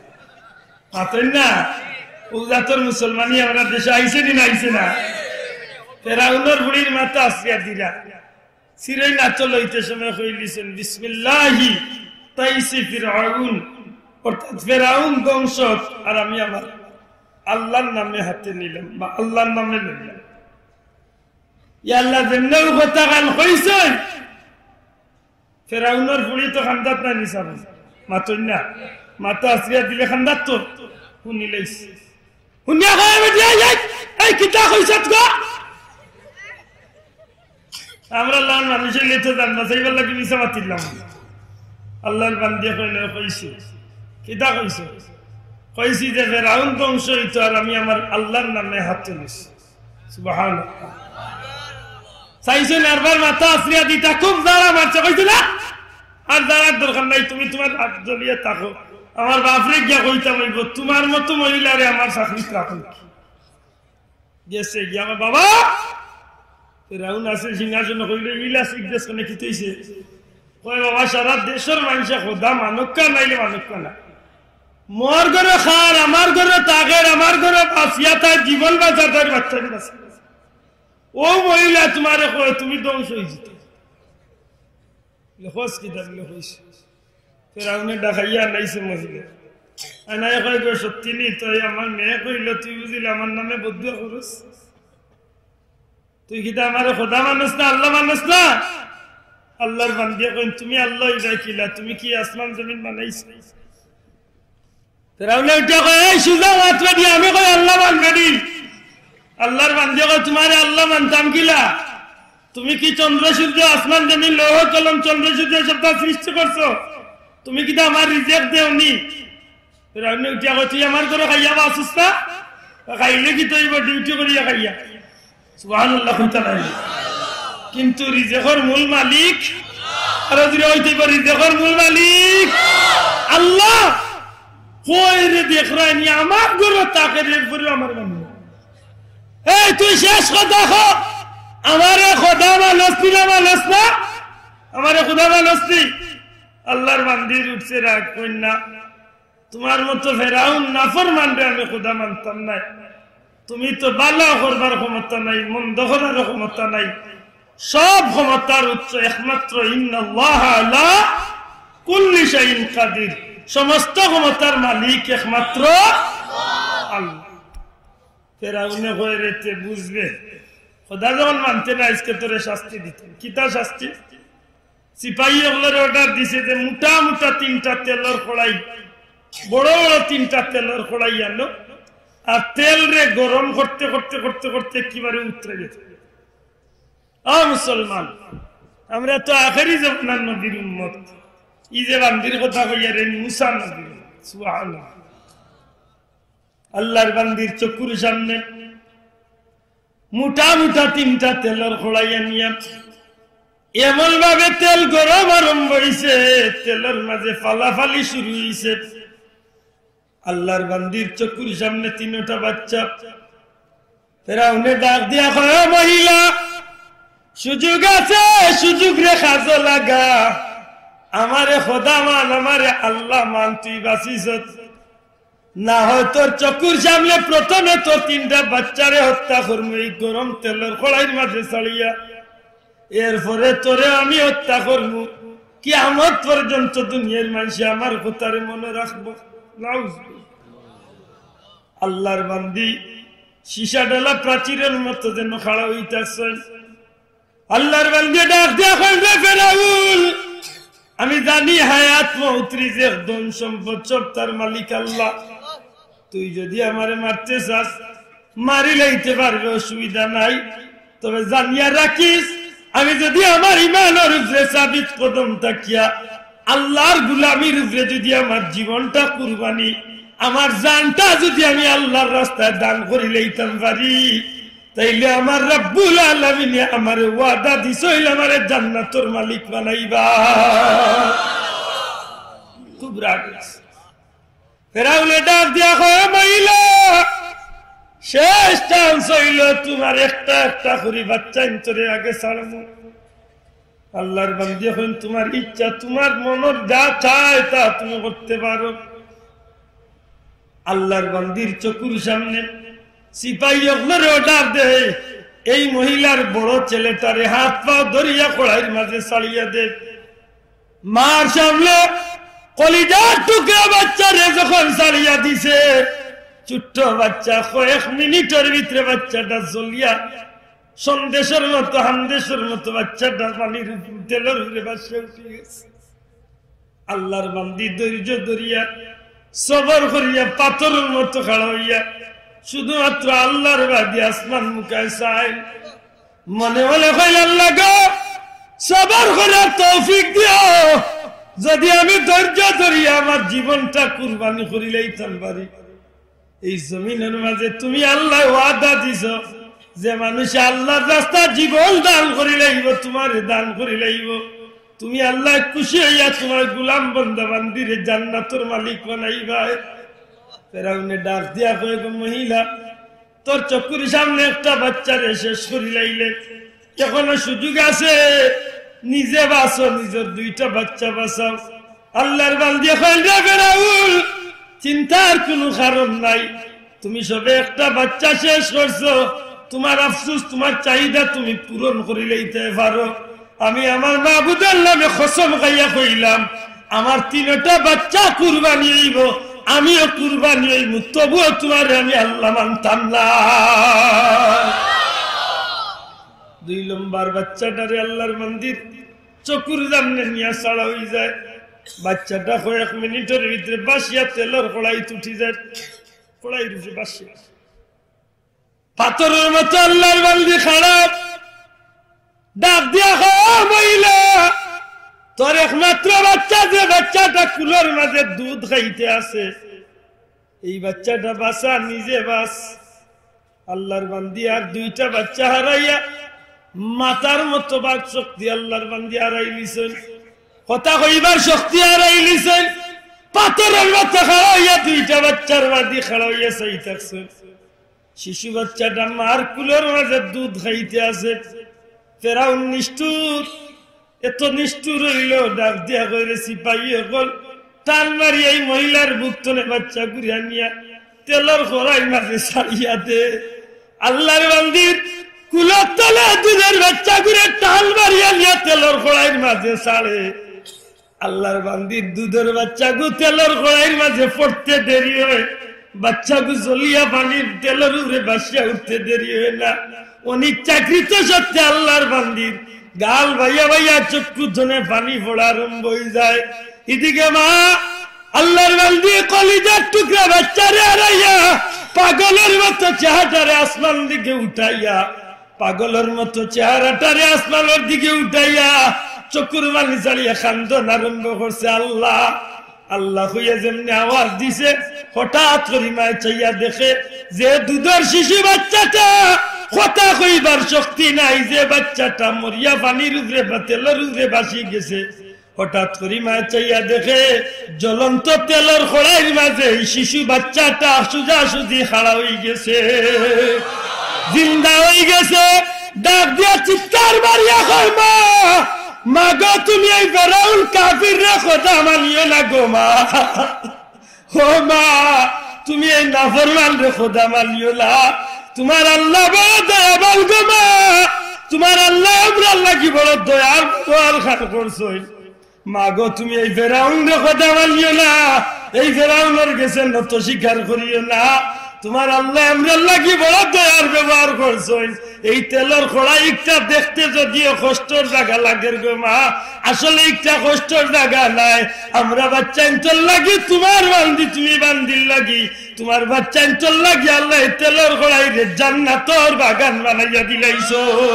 মাতইন না? অউ জাতর মুসলমানি আমরার দেশো আইছে নি না আইছে না? ফেরাউনর ফুড়ির মাথা আছড়িয়া দিরা। চিরইন আত লইতে সময় কইলিছইন, "বিসমিল্লাহি তাইসি ফিরআউন", অর্থাৎ ফেরাউন ধ্বংস, আর আমি আমার আল্লার নামে হাতে নিলাম, বা আল্লার নামে লইলাম। ইয়া আল্লাহ, যেমনে অউ কথা খান কইছইন, ফেরাউনর ফুড়ি তো কান্দাত নায় নি সাব? মাতইন না? মাথা আছড়িয়া দিলে কান্দাত তো। হুনিলাইছে। হুনিয়া কয়, "বেটি, এই, এই, এই, কিতা কইছত গো?" আমরা লান মানুষ অইলে তো জানবা, সেইবার লাগি মিছা মাতিলাম। আল্লার বান্দিয়ে কইন, "কইছি।" "কিতা কইছো?" "কইছি যে ফেরাউন ধ্বংস অইতো, আর আমি আমার আল্লার নামে হাত তুলিছি।" সুবহানাল্লাহ। চাইছইন আরবার মাথা আছড়িয়া দিতা, খুব জাড়া মারছে, কইছে না? আর জাড়ার দরকার নাই, তুমি তুমার হাত জ্বলিয়া থাকো। আমার বাপরে গিয়া কইতাম অইবো, তুমার মতো মহিলারে আমার চাকরিত রাখো। গেছে গিয়া আমার বাবা, ফেরাউন আছে সিংহাসনো, কইলো, "ইলা শিখ দেশ কনে কিতা অইছে?" কয়, "বাবা, সারা দেশর মানষে খোদা মানউক্কা নাইলে মানউক্কা না। মোর ঘরো খার, আমার ঘরো থাকের, আমার ঘরো বাঁচিয়া থাকের, জীবন বাঁচার, তার বাচ্চারে বাঁচার। অউ মহিলা তুমারে কয়, তুমি ধ্বংস অইযিতায়।" লেখস কিতা লেখস? ফেরাউনে ডাকাইয়া আনাইছে মহিলা। আনাইয়া কয়, "গো, সত্যি নি? তয় আমার মেয়ে কইলো, তুই বুঝিলে আমার নামে বদদোয়া করস? তুই কিতা আমারে খোদা মানস না, আল্লা মানস না?" আল্লার বান্দিয়ে কইন, "তুমি আল্লা অইবায় কিলা? তুমি কি আসমান জমিন বানাইছো?" ফেরাউনে উঠিয়া কয়, "এই সুজা মাত বেটি, আমি কই আল্লা মানবে নি?" আল্লার বান্দিয়ে কয়, "তুমারে আল্লা মানতাম কিলা? তুমি কি চন্দ্র সূর্য, আসমান জমিন, লৌহ কলম, চন্দ্র সূর্য সবতা সৃষ্টি করছো? তুমি কিতা আমার রিজেক দেও নি?" ফেরাউনে উঠিয়া কয়, "তুই আমার ঘরো খাইয়া বাঁচস না? খাইলে কিতা অইবো, ডিউটি করিয়া খাইয়া।" সুবহানাল্লাহ কইতা নাই। কিন্তু রিজেকর মূল মালিক, আর জুরে কইতে অইবো, রিজেকর মূল মালিক আল্লাহ। কয় রে, দেখরায়নি, আমার ঘরো থাকে রে, এরপরেও আমার বান্দা। এই তুই শেষ কথা ক, আমারে খোদা মানস নি না মানস না? আমারে খোদা মানস নি? আল্লাহর বান্দির উঠছে রাগ, কইন না, তুমার মতো ফেরাউন নাফরমানরে আমি খোদা মানতাম নায়। তুমি তো বালা করবার ক্ষমতা নাই, মন্দ করার ক্ষমতা নাই। সব ক্ষমতার উৎস একমাত্র ইন্নাল্লাহা আলা কুল্লি শাইইন কাদির। সমস্ত ক্ষমতার মালিক একমাত্র আল্লাহ। ফেরাউনে কয়, "রে, তে বুঝবে, খোদা যখন মানতে না, আইজকে তোরে শাস্তি দিতাম।" কিতা শাস্তি? সিপাহী অকলরে অর্ডার দিছে যে মোটা মোটা তিনটা তেলর কড়াই, বড় বড় তিনটা তেলর কড়াই আনো, আর তেলরে গরম করতে করতে করতে করতে একেবারে উতরে গেছে। আ মুসলমান, আমরা তো আখেরি জমানার নবীর উম্মত। ই যে বান্দির কথা কইয়ার, মুসা নবীর উম্মত। সুবহানাল্লাহ। আল্লাহর বান্দির চকুর সামনে মোটা মোটা তিনটা তেলর কড়াই আনিয়া এমন ভাবে তেল গরম আরম্ভ অইছে, তেলর মাঝে ফালাফালি শুরু অইছে। আল্লাহর বান্দির চকুর সামনে তিনটা বাচ্চা। ফেরাউনে ডাক দিয়া কয়, "ও মহিলা, সুযোগ আছে, সুযোগরে কাজো লাগা। আমারে খোদা মান, আমারে আল্লাহ মান, তুই বাঁচিছত। না হয় তোর চকুর সামনে প্রথমে তোর তিনটা বাচ্চারে হত্যা করমু এই গরম তেলর কড়াইর মাঝে ছাড়িয়া, এরপরে তোরে আমি হত্যা করমু। কিয়ামত পর্যন্ত দুনিয়ার মানষে আমার কথারে মনো রাখবো।" নাউজুবিল্লাহ। আল্লাহর বান্দি সীসা ঢালা প্রাচীরর মতো যেন খাড়া অইতাছইন। আল্লাহর বান্দি ডাক দিয়া কইন, "রে ফেরাউন, আমি জানি হায়াত মউত, রিজেক, ধন সম্পদ সব তার মালিক আল্লাহ। তুই যদি আমারে মারতে চাস, মারি লাইতে পারবে, অসুবিধা নাই। তবে জানিয়া রাখিস, আমি যদি আমার ইমানর উপরে সাবিত কদম থাকিয়া আল্লাহর গুলামির উপরে যদি আমার জীবনটা কুরবানি, আমার জানটা যদি আমি আল্লাহর রাস্তায় দান করি লাইতাম পারি, তাইলে আমার রব্বুল আলামিনে আমারে ওয়াদা দিছইন, আমারে জান্নাতর মালিক বানাইবা।" খুব রাগ অইছে। ফেরাউনে ডাক দিয়া কয়, "মহিলা, শেষ চান্স অইলো, তুমার একটা একটা করি বাচ্চাইন্তরে আগে ছাড়মু।" আল্লাহর বান্দি কইন, "তুমার ইচ্ছা, তুমার মনর যা চায় তা তুমি করতে পারো।" আল্লাহর বান্দির চকুর সামনে সিপাহী অকলরে অর্ডার দেয়, "এই মহিলার বড় ছেলেটারে হাত পাও ধরিয়া কড়াইর মাঝে ছাড়িয়া দে।" মার সামনে কলিজার টুকরা বাচ্চারে যখন ছাড়িয়া দিছে, ছোট্ট বাচ্চা, কয়েক মিনিটর ভিতরে বাচ্চাটা জ্বলিয়া সন্দেশর মতো, হান্দেশর মতো বাচ্চাটা পানির উপরে, তেলর উপরে ভাসিয়া উঠি গেছে। আল্লাহর বান্দি ধৈর্য ধরিয়া, সবর করিয়া, পাথরর মতো খাড়া অইয়া, শুধুমাত্র আল্লাহর বাদে আসমান মুখায় চাইন। মনে মনে কইলা, "আল্লাহ গো, সবর করার তৌফিক দিও, যদি আমি ধৈর্য ধরিয়া আমার জীবনটা কুরবানি করি লাইতাম পারি।" এই জমিনর মাঝে তুমি আল্লায় ওয়াদা দিছো, যে মানষে আল্লাহর রাস্তায় জীবন দান করি লাইবো, তুমারে দান করি লাইবো। তুমি আল্লায় খুশি অইয়া তুমার গুলাম বন্দা বান্দিরে জান্নাতর মালিক বানাইবায়। ফেরাউনে ডাক দিয়া কয়, "গো মহিলা, তোর চকুর সামনে একটা বাচ্চারে শেষ করি লাইলে, এখনো সুযোগ আছে, নিজে বাঁচো, নিজর দুইটা বাচ্চা বাঁচাও।" আল্লাহর বান্দি কইন, "রে ফেরাউন, চিন্তার কুনু কারণ নাই, তুমি সবে একটা বাচ্চা শেষ করছো, তুমার আফসোস, তুমার চাহিদা তুমি পূরণ করি লাইতে পারো। আমি আমার মাবুদর নামে কসম খাইয়া কইলাম, আমার তিনটা বাচ্চা কুরবানি অইবো, আমিও কুরবানি অইমু, তবুও তুমারে আমি আল্লাহ মানতাম না।" দুই নম্বর বাচ্চাটারে আল্লাহর বান্দির চকুর সামনে নিয়া ছাড়া অই যায়। বাচ্চাটা কয়েক মিনিটর ভিতরে ভাসিয়া তেলর কড়াইত উঠি যায়, কড়াইর উপরে ভাসিয়া। পাথরর মতো আল্লাহর বান্দি খাড়া, ডাক দিয়া কয়, "ও মহিলা, তোর একমাত্র বাচ্চা, যে বাচ্চাটা কুলর মাঝে দুধ খাইতে আছে, এই বাচ্চাটা বাঁচা, নিজে বাঁচ। আল্লাহর বান্দি আর দুইটা বাচ্চা হারাইয়া মাথার মতো বাক শক্তি আল্লাহর বান্দি হারাইলিছইন। কথা কইবার শক্তি হারাইলিছইন। পাথরর মতো খাড়া অইয়া দুইটা বাচ্চার বাদি খাড়া অইয়া চাই থাকছইন। শিশু বাচ্চাটা মার কুলর মাঝে দুধ খাইতে আছে। ফেরাউন নিষ্ঠুর, এত নিষ্ঠুর অইলো, ডাক দিয়া কইরে, "সিপাহী অকল, টান মারি এই মহিলার বুক তনে বাচ্চাগুরে আনিয়া তেলর কড়াইর মাঝে ছাড়িয়া দে।" আল্লাহর বান্দির কুলর তলে দুধর বাচ্চাগুরে টান মারিয়া নিয়া তেলর কড়াইর মাঝে ছাড়ে। আল্লাহর বান্দির দুধর বাচ্চাগু তেলর কড়াইর মাঝে পড়তে দেরি অয়, বাচ্চাগু জ্বলিয়া পানির তেলর উপরে ভাসিয়া উঠতে দেরি অয় না। অনিচ্ছাকৃত সত্ত্বে আল্লাহর বান্দির গাল বাইয়া বাইয়া চক্ষু তনে পানি পড়া আরম্ভ অইযায়। ইদিকে মা আল্লাহর বান্দি কলিজার টুকরা বাচ্চারে হারাইয়া পাগলর মতো চেহারাটারে আসমান দিকে উঠাইয়া, পাগলর মতো চেহারাটারে আসমানর দিকে উঠাইয়া চক্ষুর পানি ছাড়িয়া কান্দন আরম্ভ করছে। আল্লাহ, আল্লাহ কইয়া যেমনে আওয়াজ দিছে, হঠাৎ করি মায় চাইয়া দেখে যে দুধর শিশু বাচ্চাটা কথা কইবার শক্তি নাই, যে বাচ্চাটা মরিয়া পানির উপরে বা তেলর উপরে ভাসি গেছে। হঠাৎ করি মায় চাইয়া দেখে জ্বলন্ত তেলর কড়াইর মাঝে এই শিশু বাচ্চাটা সোজাসুজি খাড়া অইগেছে, জিন্দা অইগেছে। ডাক দিয়া চিৎকার মারিয়া কয়, "মা, মা গো, তুমি এই ফেরাউন কাফিররে খোদা মানিও না গো মা। ও মা, তুমি এই নাফরমানরে খোদা মানিও না। তুমার আল্লাহ বড় দয়াবান গো মা, তুমার আল্লায় আমরার লাগি বড় দয়ার ব্যবহার খান করছইন। মা গো, তুমি এই ফেরাউনরে খোদা মানিও না, এই ফেরাউনর গেছে নত স্বীকার করিও না। তুমার আল্লায় আমরার লাগি বড় দয়ার ব্যবহার করছইন। এই তেলর কড়াই একটা দেখতে যদিও কষ্টর জাগা লাগের গো মা, আসলে একটা কষ্টর জাগা নায়। আমরা বাচ্চাইন্তর লাগি তুমার বান্দি, তুমি বান্দির লাগি, তুমার বাচ্চাইন্তর লাগি আল্লায় এই তেলর কড়াইরে জান্নাতর বাগান বানাইয়া দিলাইছো।"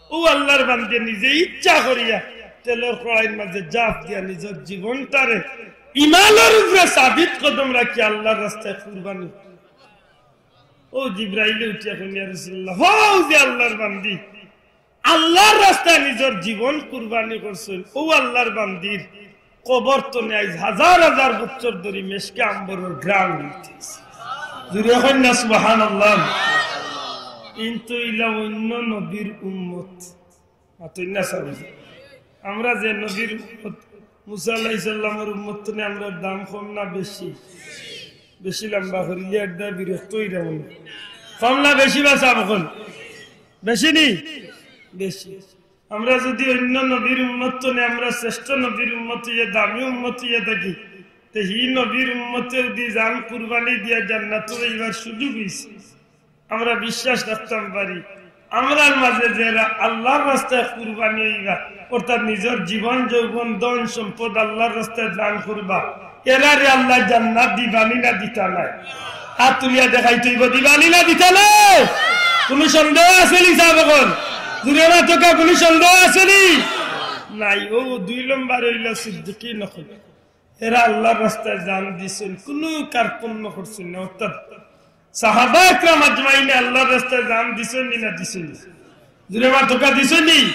ও আল্লাহর বান্দি নিজে ইচ্ছা করিয়া তেলর কড়াইর মাঝে জাপ দিয়া নিজর জীবনটারে ইমানর উপরে সাবিত কদম রাখি আল্লাহর রাস্তায় কুরবানি। ও জিব্রাইলে উঠিয়া কইন, "ইয়া রাসূলুল্লাহ, হউ যে আল্লাহর বান্দি আল্লাহর রাস্তায় নিজর জীবন কুরবানি করছইন, ও আল্লাহর বান্দির কবর তনে আইজ হাজার হাজার বছর ধরি মেশকে আম্বরর ঘ্রাণ উঠতেছে।" জুরে কইন না সুবহানাল্লাহ। কিন্তু ইলা অন্য নবীর উম্মত। মাতইন না সাবে। আমরা যে নবীর উম্মত, মুসা আলাইহিস সালামর উম্মত তনে আমরার দাম কম না বেশি? বেশি লম্বা করিলে একটা বিরক্ত অইরা মনে। কম না বেশি বা সাব কইন? বেশি নি? বেশি। আমরা যদি অন্য নবীর উম্মত তনে আমরা শ্রেষ্ঠ নবীর উম্মত অইয়া দামি উম্মত অইয়া থাকি, তে হি নবীর উম্মতে যদি জান কুরবানি দিয়া জান্নাতো যাইবার সুযোগ অইছে, আমরা বিশ্বাস রাখতাম পারি, আমরার মাঝে যেরা আল্লাহর রাস্তায় কুরবানি অইবা, অর্থাৎ নিজর জীবন যৌবন ধন সম্পদ আল্লাহর রাস্তায় দান করবা, এরারে আল্লায় জান্নাত দিবানি না দিতা নায়? হাত তুলিয়া দেখাইতে অইবো, দিবানি না দিতা নায়? কুনু সন্দেহ আছে নি সাব কইন? জুরে মাতউক্কা, কুনু সন্দেহ আছে নি? নাই। ও দুই নম্বর অইলা সিদ্দিকিন অকল। এরা আল্লাহর রাস্তায় জান দিছইন, কুনু কার্পণ্য করছইন না। অর্থাৎ সাহাবা একরাম আজমাইনে আল্লাহর রাস্তায় জান দিছইন নি না দিছইন নি? জুরে মাতউক্কা, দিছইন নি?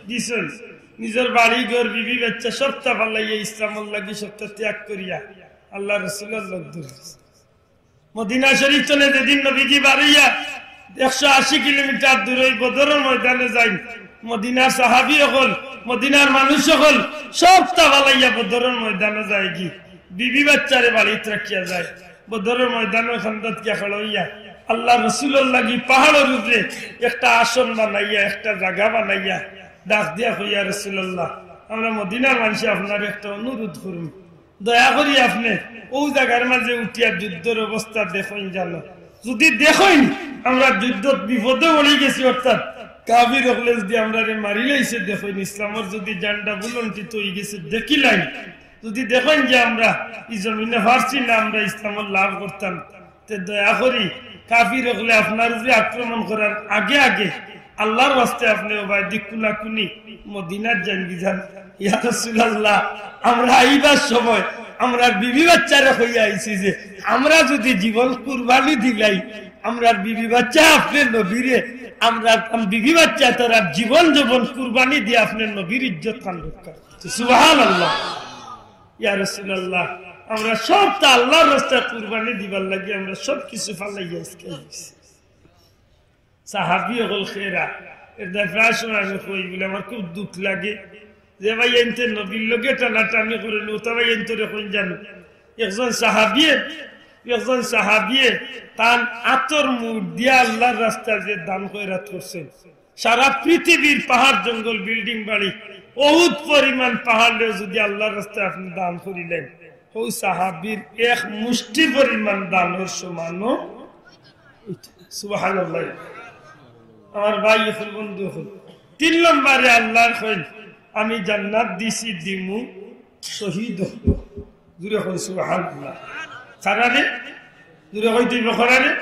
দিছইন। নিজর বাড়ি ঘর, বিবি বাচ্চা সবটা ফালাইয়া ইসলামর লাগি সবটা ত্যাগ করিয়া আল্লাহর রাসূলর লগ ধরছইন। মদিনা শরীফ তনে যেদিন নবীজি বারইয়া একশো আশি কিলোমিটার দূরই বদরর ময়দানো যাইন, মদিনার সাহাবী অকল, মদিনার মানুষ অকল সবটা ফালাইয়া বদরর ময়দানো যায়গি, বিবি বাচ্চারে বাড়িত রাখিয়া যায়। বদরর ময়দানো খান্দাত গিয়া খাড়া অইয়া আল্লাহর রাসূলর লাগি পাহাড়র উপরে একটা আসন বানাইয়া, একটা জাগা বানাইয়া ডাক দিয়া কইয়া, "রাসূলুল্লাহ, আমরা মদিনার মানষে আপনারে একটা অনুরোধ করমু, দয়া করি আপনে অউ জাগার মাঝে উঠিয়া যুদ্ধর অবস্থা দেখইন জানো। যদি দেখইন আমরা যুদ্ধত বিপদে পড়ি গেছি, অর্থাৎ কাফির অকলে যদি আমরারে মারিলাইছে, দেখইন ইসলামর যদি ঝান্ডা বুলন্ডিত অইগেছে দেখিলাইন, যদি দেখইন যে আমরা ই জমিনে পারছি না আমরা ইসলামর লাভ করতাম, তে দয়া করি কাফির অকলে আপনার উপরে আক্রমণ করার আগে আগে আল্লাহর ওয়াস্তে আপনে অউ বায়দি কুনাকুনি মদিনাত যাইনগি যান।" ইয়া রাসূলুল্লাহ, আমরা আইবার সময় আমরার বিবি বাচ্চারে কইয়া আইছি যে আমরা যুদি জীবন কুরবানি দিলাই, আমরার বিবি বাচ্চা আপনে নবীরে, আমরার বিবি বাচ্চা তারার জীবন যৌবন কুরবানি দিয়া আপনে নবীর ইজ্জত খান রক্ষা করতে। সুবহানাল্লাহ। ইয়া রাসূলুল্লাহ, আমরা সব তো আল্লাহর রাস্তায় কুরবানি দিবার লাগি আমরা সব কিছু ফালাইয়া আইছি। সাহাবী অকল খেরা, এর দায় প্রায় সময় আমি কই বলে আমার খুব দুঃখ লাগে যে ভাইয়াইন্তে নবীর লগে টানাটানি করে, ও তা ভাইয়াইন্তরে কইন জানো। একজন সাহাবিয়ে, একজন সাহাবিয়ে তান আতর মুখ দিয়া আল্লাহর রাস্তায় যে দান খয়রাত করছেন, সারা পৃথিবীর পাহাড় জঙ্গল বিল্ডিং বাড়ি অউত পরিমাণ পাহাড়েও যুদি আল্লাহর রাস্তায় আপনে দান করিলেন, অউ সাহাবির এক মুষ্টি পরিমাণ দানর সমানও অইতো না। সুবহানাল্লাহ। আমার ভাই অকল, বন্ধু অকল, তিন নম্বরে আল্লায় কইন, আমি জান্নাত দিছি দিমু শহীদ অকলরে। জুরে কইন সুবহানাল্লাহ। কারারে? জুরে কইতে অইবো কারারে?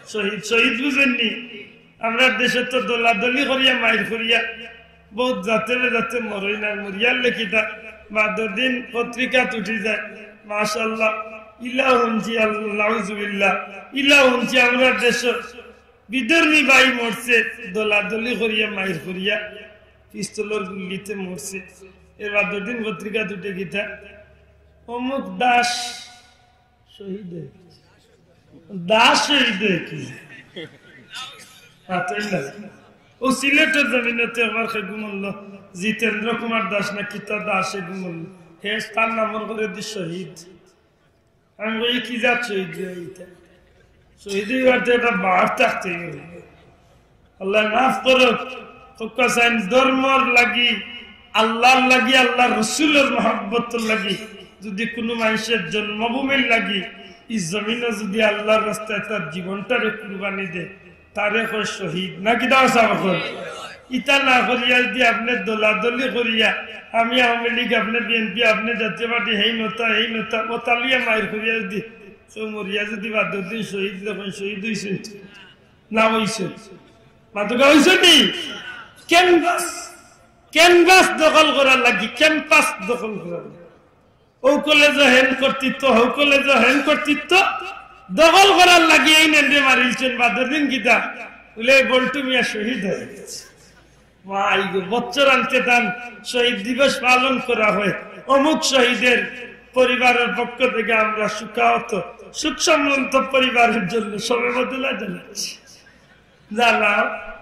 শহীদ, শহীদ বুঝেননি? আমরার দেশে তো দলাদলি করিয়া মাইর করিয়া বউত জাতে বেজাতে মরইন, আর মরিয়ার লেখিতা বাদর দিন পত্রিকাত উঠি যায়, মাশাআল্লাহ, ইলা হুনছি, আল্লাহ, নাউজুবিল্লাহ, ইলা হুনছি আমরার দেশো বিধর্মী ভাই মরছে, দলাদলি করিয়া মাইর করিয়া পিস্তলর গুল্লিতে মরছে। এর বাদর দিন পত্রিকাত উঠে কিতা, অমুক দাস শহীদ অইগেছে। দাস শহীদ অইগেছে। মাতইন না। অউ সিলেটর জমিনতে আমার কে ঘুমল, জিতেন্দ্র কুমার দাস না কিতা দাস এ ঘুমল। হে তার নামর করে দি শহীদ। আমি কই, কি জাত শহীদ রে ইটা? শহীদ অইবার তো একটা বার থাকতে অইবো। আল্লায় মাফ করউক। হক্কা চাইন ধর্মর লাগি, আল্লাহর লাগি, আল্লাহর রসুলর মহব্বতর লাগি যুদি কুনু মানষে জন্মভূমির লাগি ই জমিনো যুদি আল্লাহর রাস্তায় তার জীবনটারে কুরবানি দেয়, তারে কয় শহীদ। না কিতা কও? ইতা না করিয়া যুদি আপনে দলাদলি করিয়া, আমি আওয়ামী লীগ, আপনে বিএনপি, আপনে জাতীয় পার্টি, হেইন অতা, হেইন অতা, অতা লইয়া মাইর করিয়া যুদি কেউ মরিয়া যুদি বাদর দিন শহীদ অইলে কইন শহীদ অইছইন না অইছইন? মাতউক্কা, অইছইন নি? ক্যানভাস, ক্যানভাস দখল করার লাগি, ক্যাম্পাস দখল করার লাগি। অউ কলেজো হেন কর্তৃত্ব, হউ কলেজো হেন কর্তৃত্ব দখল করার লাগি এইন এনরে মারিলছইন। বাদর দিন কিতা? বলে, "এই বল্টু মিয়া শহীদ অইগেছে।" মাই গো, বছরান্তে তান শহীদ দিবস পালন করা হয়। অমুক শহীদের পরিবারের পক্ষ থেকে আমরা শোকাহত, শোক সম্ভ্রান্ত পরিবারের জন্য সমবেদনা জানাচ্ছি। জানাও।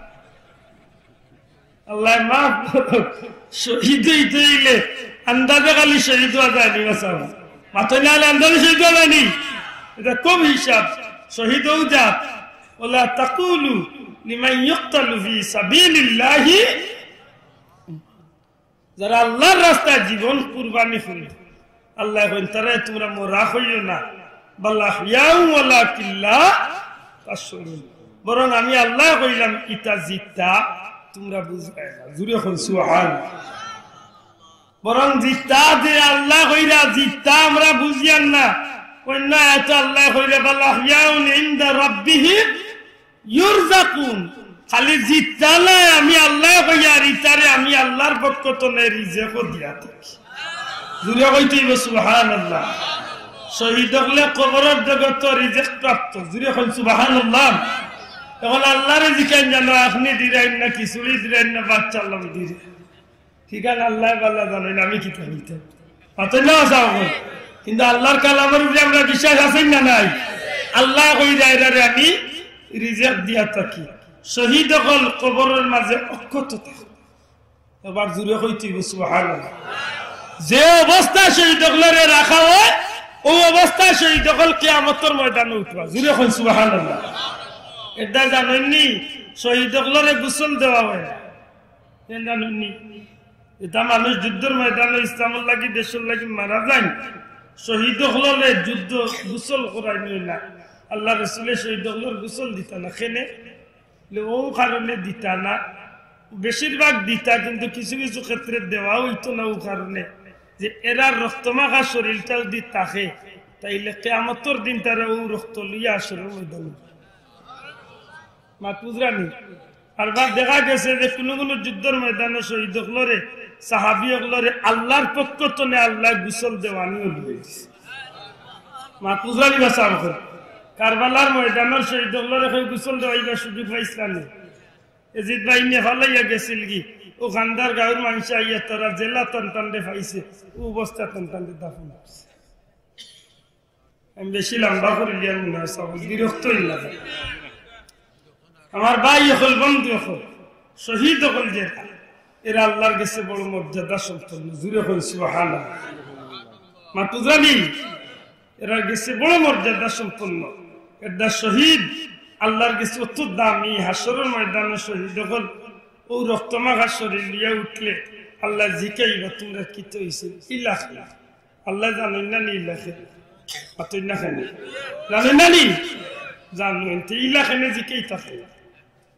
আল্লায় মাফ করউক। শহীদ অইতে অইলে আন্দাজে খালি শহীদ অওয়া যায়নি, বাঁচাও। মাতইন না, আন্দাজে শহীদ অওয়া যায়নি। ইটা কম হিসাব। শহীদ অউ যাত। ওয়ালা তাকুলু লিমান ইউকতালু ফি সাবিলিল্লাহি। যারা আল্লাহর রাস্তায় জীবন কুরবানি করে, আল্লায় কইন, তারারে তুমরা মরা কইও না, বাল আহইয়াউ ওয়ালাকিন লা তাশউরুন। বরং আমি আল্লায় কইলাম, ইতা জিতা তুমরা বুঝরায় না। জুরে কইন সুবহান। বরং জিতা যে আল্লায় কইরা, জিতা আমরা বুঝিয়ার না। অইন্য আয়াতো আল্লায় কইরা, বাল আহইয়াউন ইনদা রাব্বিহিম ইউরজাকুন। খালি জিতা নায়, আমি আল্লায় কইয়ার, ইতারে আমি আল্লাহর পক্ষ তনে রিজেকও দিয়া থাকি। জুরে কইতে অইবো সুবহানাল্লাহ। শহীদ অকলে কবরর জগতো রিজেক প্রাপ্ত। জুরে কইন সুবহানাল্লাহ। অখন আল্লাহরে জিকাইন জানো, আপনে দিরাইন না, খিচুড়ি দিরাইন না, ভাত চাউল দিরাইন। ঠিক আছে, আল্লায় ভালা জানইন, আমি কিতা কইতাম। মাতইন না, হাছা কইন। কিন্তু আল্লাহর কালামর উপরে আমরার বিশ্বাস আছে না নাই? আল্লায় কইরা, এরারে আমি রিজেক দিয়া থাকি। শহীদ অকল কবরর মাঝে অক্ষত থাকইন। এবার জুরে কইতে অইবো সুবহানাল্লাহ। যে অবস্থায় শহীদ অকলরে রাখা হয়, অউ অবস্থায় শহীদ অকল কিয়ামতর ময়দানো উঠবা। জুরে কইন সুবহানাল্লাহ। ইটা জানইন নি, শহীদ অকলরে গোসল দেওয়া হয় না। কেনে জানইন নি? ইতা মানুষ যুদ্ধর ময়দানো ইসলামর লাগি, দেশর লাগি মারা যাইন। শহীদ অকলরে যুদ্ধ গোসল করাইন না। আল্লাহর রসুলে শহীদ অকলর গোসল দিতা না। কেনে? বলে, অউ কারণে দিতা না। বেশিরভাগ দিতা, কিন্তু কিছু কিছু ক্ষেত্রে দেওয়া অইতো না অউ কারণে যে এরার রক্তমাখা শরীরটা যুদি থাকে, তাইলে কিয়ামতর দিন তারা অউ রক্ত লইয়া হাশরর ময়দানো মাত বুঝরা নি? আর বা দেখা গেছে যে কুনু কুনু যুদ্ধর ময়দানো শহীদ অকলরে সাহাবি অকলরে আল্লাহর পক্ষ তনে আল্লায় গোসল দেওয়ানি অলি দিছে। মাত বুঝরানি বা সাব অকল, কারবালার ময়দানর শহীদ অকলরে কেউ গোসল দেওয়াইবার সুযোগ পাইছলা নি? এজিদ ভাই ইনে ফালাইয়া গেছিলগি, অউ কান্দার গাউর মানষে আইয়া তারা যেলা তান তানরে পাইছে, অউ অবস্থা তান তানরে দাফন করছে। আমি বেশি লম্বা করিলিয়ার মনে অয়, সব বিরক্ত অইলা। আমার ভাই অকল, বন্ধু অকল, শহীদ অকল যেরা, এরা আল্লাহর গেছে বড় মর্যাদা সম্পন্ন। জুরে কইন সুবহানাল্লাহ। মাত বুঝরানি, এরার গেছে বড় মর্যাদা সম্পন্ন। এরা শহীদ, আল্লাহর গেছে অত দামি। হাশরর ময়দানো শহীদ অকল অউ রক্তমাখা শরীর লইয়া উঠলে আল্লায় জিকাইবা, "তুমরার কিতা অইছে? ইলা কেনে?" আল্লায় জানইন না নি ইলা কেনে? মাতইন না কেনে? জানইন না নি? জানইন। তে ইলা কেনে জিকাইতা কেনে?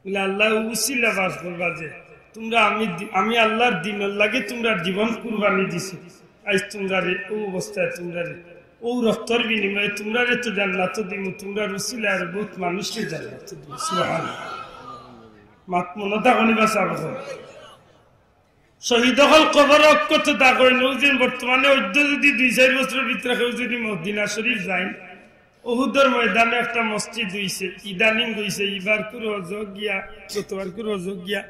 বলে, আল্লায় উছিলা বার করবা যে, তুমরা আমি দি-, আমি আল্লাহর দিনর লাগি তুমরার জীবন কুরবানি দিছো। আইজ তুমরারে অউ অবস্থায়, তুমরারে অউ রক্তর বিনিময়ে তুমরারে তো জান্নাতো দিমু, তুমরার উছিলায় আরো বউত মানুষরে জান্নাতো দিমু। সুবহানাল্লাহ। মাত মনো থাকো নি বা সাব অকল? শহীদ অকল কবর অক্ষত থাকইন। অউ যে বর্তমানে অইদ্য যুদি দুই চাইর বছরর ভিতরে কেউ যুদি মদিনা শরীফ যাইন, উহুদর ময়দানো একটা মসজিদ অইছে, ইদানিং অইছে, ইবারকুর হজ্জো গিয়া, গতবারকুর হজ্জো গিয়া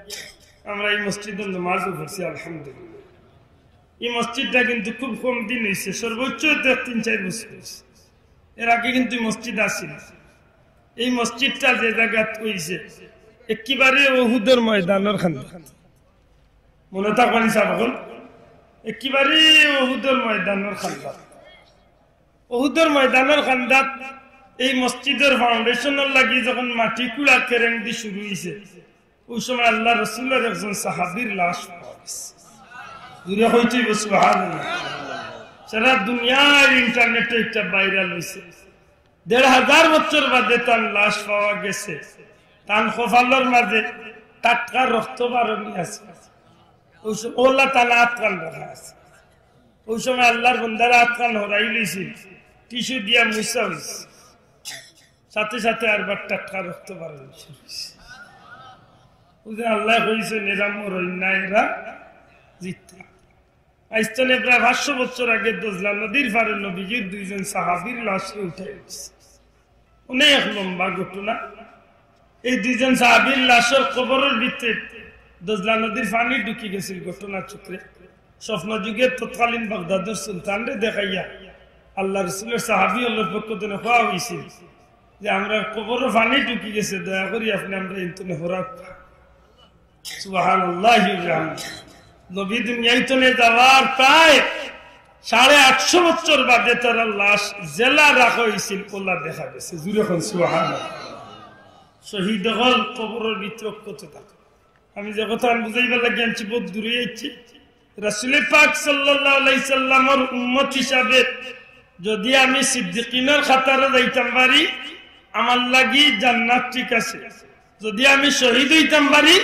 আমরা ই মসজিদো নমাজও পড়ছি, আলহামদুলিল্লাহ। ই মসজিদটা কিন্তু খুব কম দিন অইছে, সর্বোচ্চ তো তিন চাইর বছর অইছে। এর আগে কিন্তু ই মসজিদ আছিল না। ই মসজিদটা যে জাগাত অইছে, একেবারে উহুদর ময়দানর কান্দাত। মনো থাকো নি সাব অকল? একেবারে উহুদর ময়দানর কান্দাত। উহুদর ময়দানর কান্দাত ই মসজিদর foundation-র লাগি যখন মাটি কুড়া কেরেং দি শুরু অইছে, অউ সময় আল্লাহর রসুলর একজন সাহাবীর লাশ পাওয়া গেছে। জুরে কইতে অইবো সুবহানাল্লাহ। সারা দুনিয়ার internet-ও একটা viral অইছে। দেড় হাজার বছর বাদে তান লাশ পাওয়া গেছে। তান কপালর মাঝে টাটকা রক্ত বারনি আছে। অউ স-, অউলা তান আতখান রাখা আছে। অউ সময় আল্লাহর বন্দার আতখান হরাইলিছিল, tissue দিয়া মুছা অইছে। সাথে সাথে আরবার টাটকা রক্ত বারনি শুরু অইছে। অউ যে আল্লায় কইছইন, "এরা মরইন না, এরা জিতা।" আইজ তনে প্রায় পাঁচশো বছর আগে দজলা নদীর পারে নবীজির দুইজন সাহাবীর লাশরে উঠাই দিছে। অনেক লম্বা ঘটনা। এই দুইজন সাহাবীর লাশর কবরর ভিতরে দজলা নদীর পানি ঢুকি গেছিল ঘটনা চক্রে। স্বপ্ন যুগে তৎকালীন বাগদাদর সুলতানরে দেখাইয়া আল্লাহ রসুলর সাহাবী অকলর পক্ষ তনে কওয়া অইছিল যে, "আমরার কবরো পানি ঢুকি গেছে, দয়া করি আপনে আমরারে ইন তনে হরাউক্কা।" সুবহানাল্লাহি ওয়া বিহামদিহি। নবী দুনিয়া তনে যাওয়ার প্রায় সাড়ে আটশো বছর বাদে তারার লাশ যেলা রাখা অইছিল, অউলা দেখা গেছে। জুরে কইন সুবহানাল্লাহ। শহীদ অকল কবরর ভিতরে অক্ষত থাকইন। আমি যে কথা আমি বুঝাইবার লাগি আনছি, বউত দূরে আইছি। রাসূলে পাক সাল্লাল্লাহু আলাইহি সাল্লামর উম্মত হিসাবে যদি আমি সিদ্দিকিনর কাতারো যাইতাম পারি, আমার লাগি জান্নাত ঠিক আছে। যদি আমি শহীদ অইতাম পারি,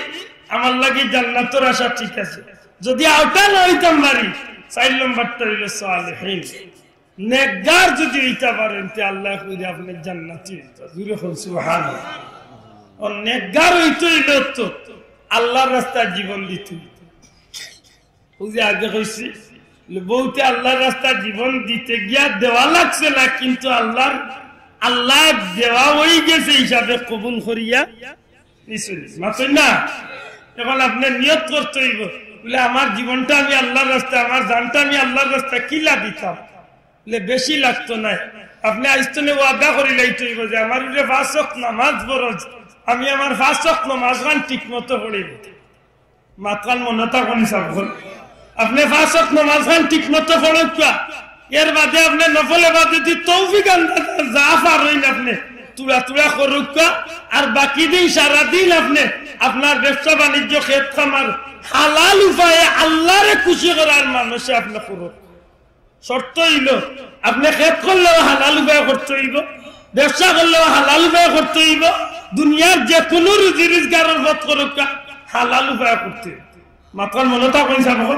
আমার লাগি জান্নাতর আশা ঠিক আছে। যদি অউটা না অইতাম পারি, চাইর নম্বরটা অইলো সালেহিন। নেককার যদি অইতা পারইন, তে আল্লায় কইরা আপনে জান্নাতি অইতা। জুরে কইন সুবহানাল্লাহ। অউ নেককার অইতে অইলে তো আল্লাহর রাস্তায় জীবন দিতে অইতো। অউ যে আগে কইছি, বউতে আল্লাহর রাস্তায় জীবন দিতে গিয়া দেওয়া লাগছে না, কিন্তু আল্লাহর, আল্লায় দেওয়া অইগেছে হিসাবে কবুল করিয়া নিছইন। মাতইন না? অখন আপনে নিয়ত করতে অইবো, বলে, "আমার জীবনটা আমি আল্লাহর রাস্তায়, আমার জানটা আমি আল্লাহর রাস্তায় কিলা দিতাম।" বলে, "বেশি লাগতো নায়।" আপনে আইজ তনে ওয়াদা করিলাইতে অইবো যে, "আমার উপরে পাঁচ ওয়াক্ত নামাজ ফরজ, আমি আমার পাঁচ ওয়াক্ত নামাজখান ঠিক মতো পড়িমু।" মাতখান মনো থাকো নি সাব অকল? আপনে পাঁচ ওয়াক্ত নামাজখান ঠিক মতো পড়উক্কা, এর বাদে আপনে নফল ইবাদত দি তৌফিক আন্দাজে যা পারইন আপনে তুড়া তুড়া করউক্কা, আর বাকি দিন সারা দিন আপনে আপনার ব্যবসা বাণিজ্য, খেত খামার হালাল উপায়ে আল্লাহরে খুশি করার মানষে আপনে করউক্কা। শর্ত অইলো, আপনে খেত করলেও হালাল উপায়ে করতে অইবো, ব্যবসা করলেও হালাল উপায়ে করতে অইবো, দুনিয়ার যেকুনু রুজি রোজগারর পথ করউক্কা, হালাল উপায়ে করতে অইবো। মাতখান মনো থাকো নি সাব অকল?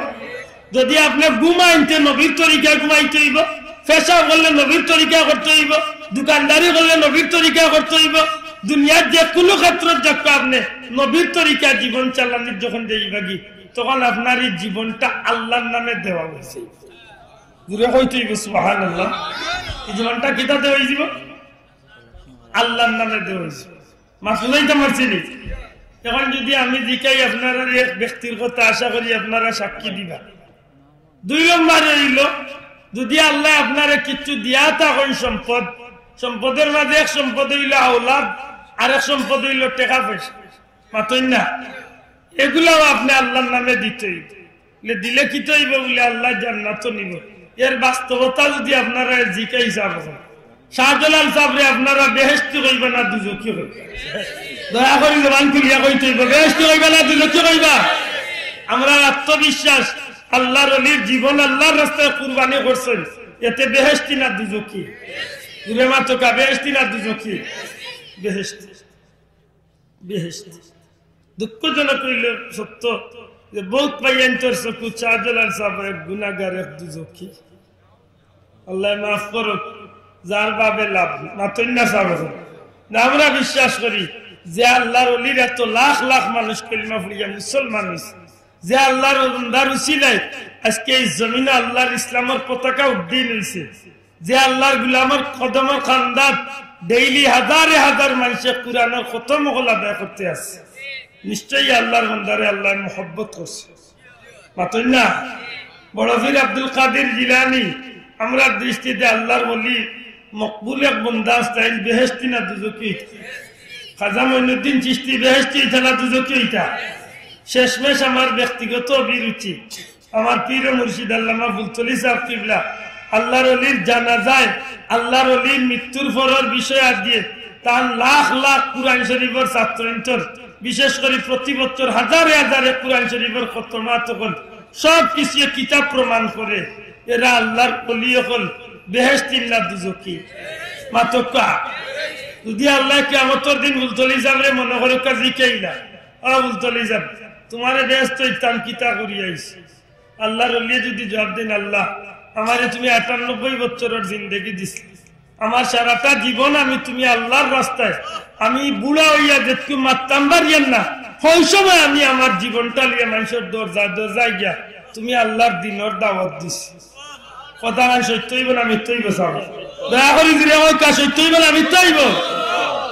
যদি আপনে ঘুমাইন তে নবীর তরিকায় ঘুমাইতে অইবো, পেশাব করলে নবীর তরিকায় করতে অইবো, দোকানদারি করলে নবীর তরিকায় করতে অইবো, দুনিয়ার যেকুনু ক্ষেত্রত যাউক্কা আপনে নবীর তরিকায় জীবন চালানির যখন যাইবাগি, তখন আপনার এই জীবনটা আল্লাহর নামে দেওয়া অইছে। জুরে কইতে অইবো সুবহানাল্লাহ। এই জীবনটা কিতা দেওয়া অইযিবো? আল্লাহর নামে দেওয়া অইছে। মাত বুঝাইতাম পারছি নি? এখন যদি আমি জিকাই আপনারারে এক ব্যক্তির কথা, আশা করি আপনারা সাক্ষী দিবা। দুই নম্বর অইলো, যদি আল্লায় আপনারে কিচ্ছু দিয়া থাকইন সম্পদ, সম্পদের মাঝে এক সম্পদ অইলো আওলাদ, আরেক সম্পদ অইলো টেকা পয়সা। মাতইন না? এগুলাও আপনে আল্লাহর নামে দিতে অইবো। বলে, দিলে কিতা অইবো? বলে, আল্লায় জান্নাতো নিবো। এর বাস্তবতা যদি আপনারা জিকাই হিসাব করইন, শাহজালাল সাবরে আপনারা বেহেশতি কইবা না দুজখি কইবা? দয়া করি জবান খুলিয়া কইতে অইবো, বেহেশতি কইবা না দুজখি কইবা? আমরার আত্মবিশ্বাস, আল্লাহর অলির জীবন আল্লাহর রাস্তায় কুরবানি করছইন, এতে বেহেশতি না দুজখি? জুরে মাতউক্কা, বেহেশতি না দুজখি? বেহেশতি। বেহেশতি। দুঃখজনক অইলো সত্য যে বউত ভাইয়াইন্তর চকুত শাহজালাল সাব এক গুনাগার, এক দুজখি। আল্লায় মাফ করউক, যার বাবে লাভ, মাতইন না সাব। না, আমরা বিশ্বাস করি যে আল্লাহর অলির এত লাখ লাখ মানুষ কলিমা পড়িয়া মুসলমান অইছে, যে আল্লাহর বান্দার উসিলায় আজকে এই জমিনো আল্লাহর ইসলামর পতাকা উড্ডীন অইছে, যে আল্লাহর গুলামর কদমর কান্দাত ডেইলি হাজারে হাজার মানষে কুরআনর খতম অকল আদায় করতে আছে, নিশ্চয়ই আল্লাহর বান্দারে আল্লায় মহব্বত করছে। মাতইন না? বড় পীর আব্দুল কাদির জিলানী আমরার দৃষ্টিতে আল্লাহর ওলি, মকবুল এক বান্দা, তাইন বেহেশতি না দুজখি? খাজা মঈনুদ্দিন চিশতি বেহেশতি অইতা না দুজখি অইতা? শেষমেশ আমার ব্যক্তিগত অভিরুচি, আমার পীর ও মুর্শিদ আল্লামা ফুলতলি সাব কিবলা আল্লাহর ওলির জানাজায়, আল্লাহর ওলির মৃত্যুর পরর বিষয় আদিয়ে তান লাখ লাখ কুরআন শরীফর ছাত্রইন্তর, বিশেষ করি প্রতি বছর হাজারে হাজারে কুরআন শরীফর খতমাত অকল, সব কিছু কিতাব প্রমাণ করে। এরা আল্লাহর ওলি অকল বেহেশতি না দুজখি? মাতউক্কা। যদি আল্লায় কিয়ামতর দিন ফুলতলি সাবরে মনো করউক্কা, জিকাইলা, "ও ফুলতলি সাব, তুমারে বেহেশতো দিতাম, কিতা করি আইছো?" আল্লাহর ওলিয়ে যদি জবাব দেইন, "আল্লাহ, আমারে তুমি আটানব্বই বছরর জিন্দেগি দিছলায়, আমার সারাটা জীবন আমি তুমি আল্লাহর রাস্তায়, আমি বুড়া অইয়া যেটুকু মাততাম পারিয়ার না, হউ সময় আমি আমার জীবনটা লইয়া মানষর দরজায় দরজায় গিয়া তুমি আল্লাহর দ্বীনর দাওয়াত দিছি।" কথা খান সত্য অইবো না মিথ্যা অইবো সাব? দয়া করি জুরে কউক্কা, সত্য অইবো না মিথ্যা অইবো?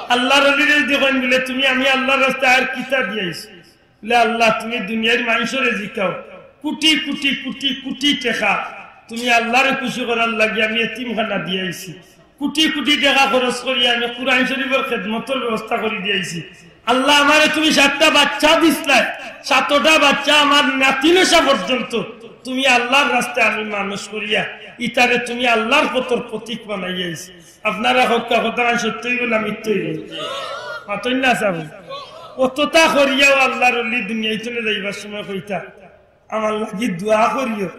আল্লাহর ওলিরে যদি কইন বলে, "তুমি আমি আল্লাহর রাস্তায় আর কিতা দিয়া আইছো?" বলে, "আল্লাহ, তুমি দুনিয়ার মানষরে জিকাও, কুটি কুটি কুটি কুটি টেকা তুমি আল্লাহরে খুশি করার লাগি আমি এতিমখানা দিয়া আইছি, কুটি কুটি টেকা খরচ করি আমি কুরআন শরীফর খেদমতর ব্যবস্থা করি দিয়া আইছি। আল্লাহ, আমারে তুমি সাতটা বাচ্চা দিছলায়, সাতটা বাচ্চা আমার নাতি নশা পর্যন্ত তুমি আল্লাহর রাস্তায় আমি মানুষ করিয়া ইতারে তুমি আল্লাহর পথর প্রতীক বানাইয়া আইছি।" আপনারা কউক্কা, কথা খান সত্য অইবো না মিথ্যা অইবো? মাতইন না সাব। অততা করিয়াও আল্লাহর ওলি দুনিয়া থনে যাইবার সময় কইতা, "আমার লাগি দোয়া করিও,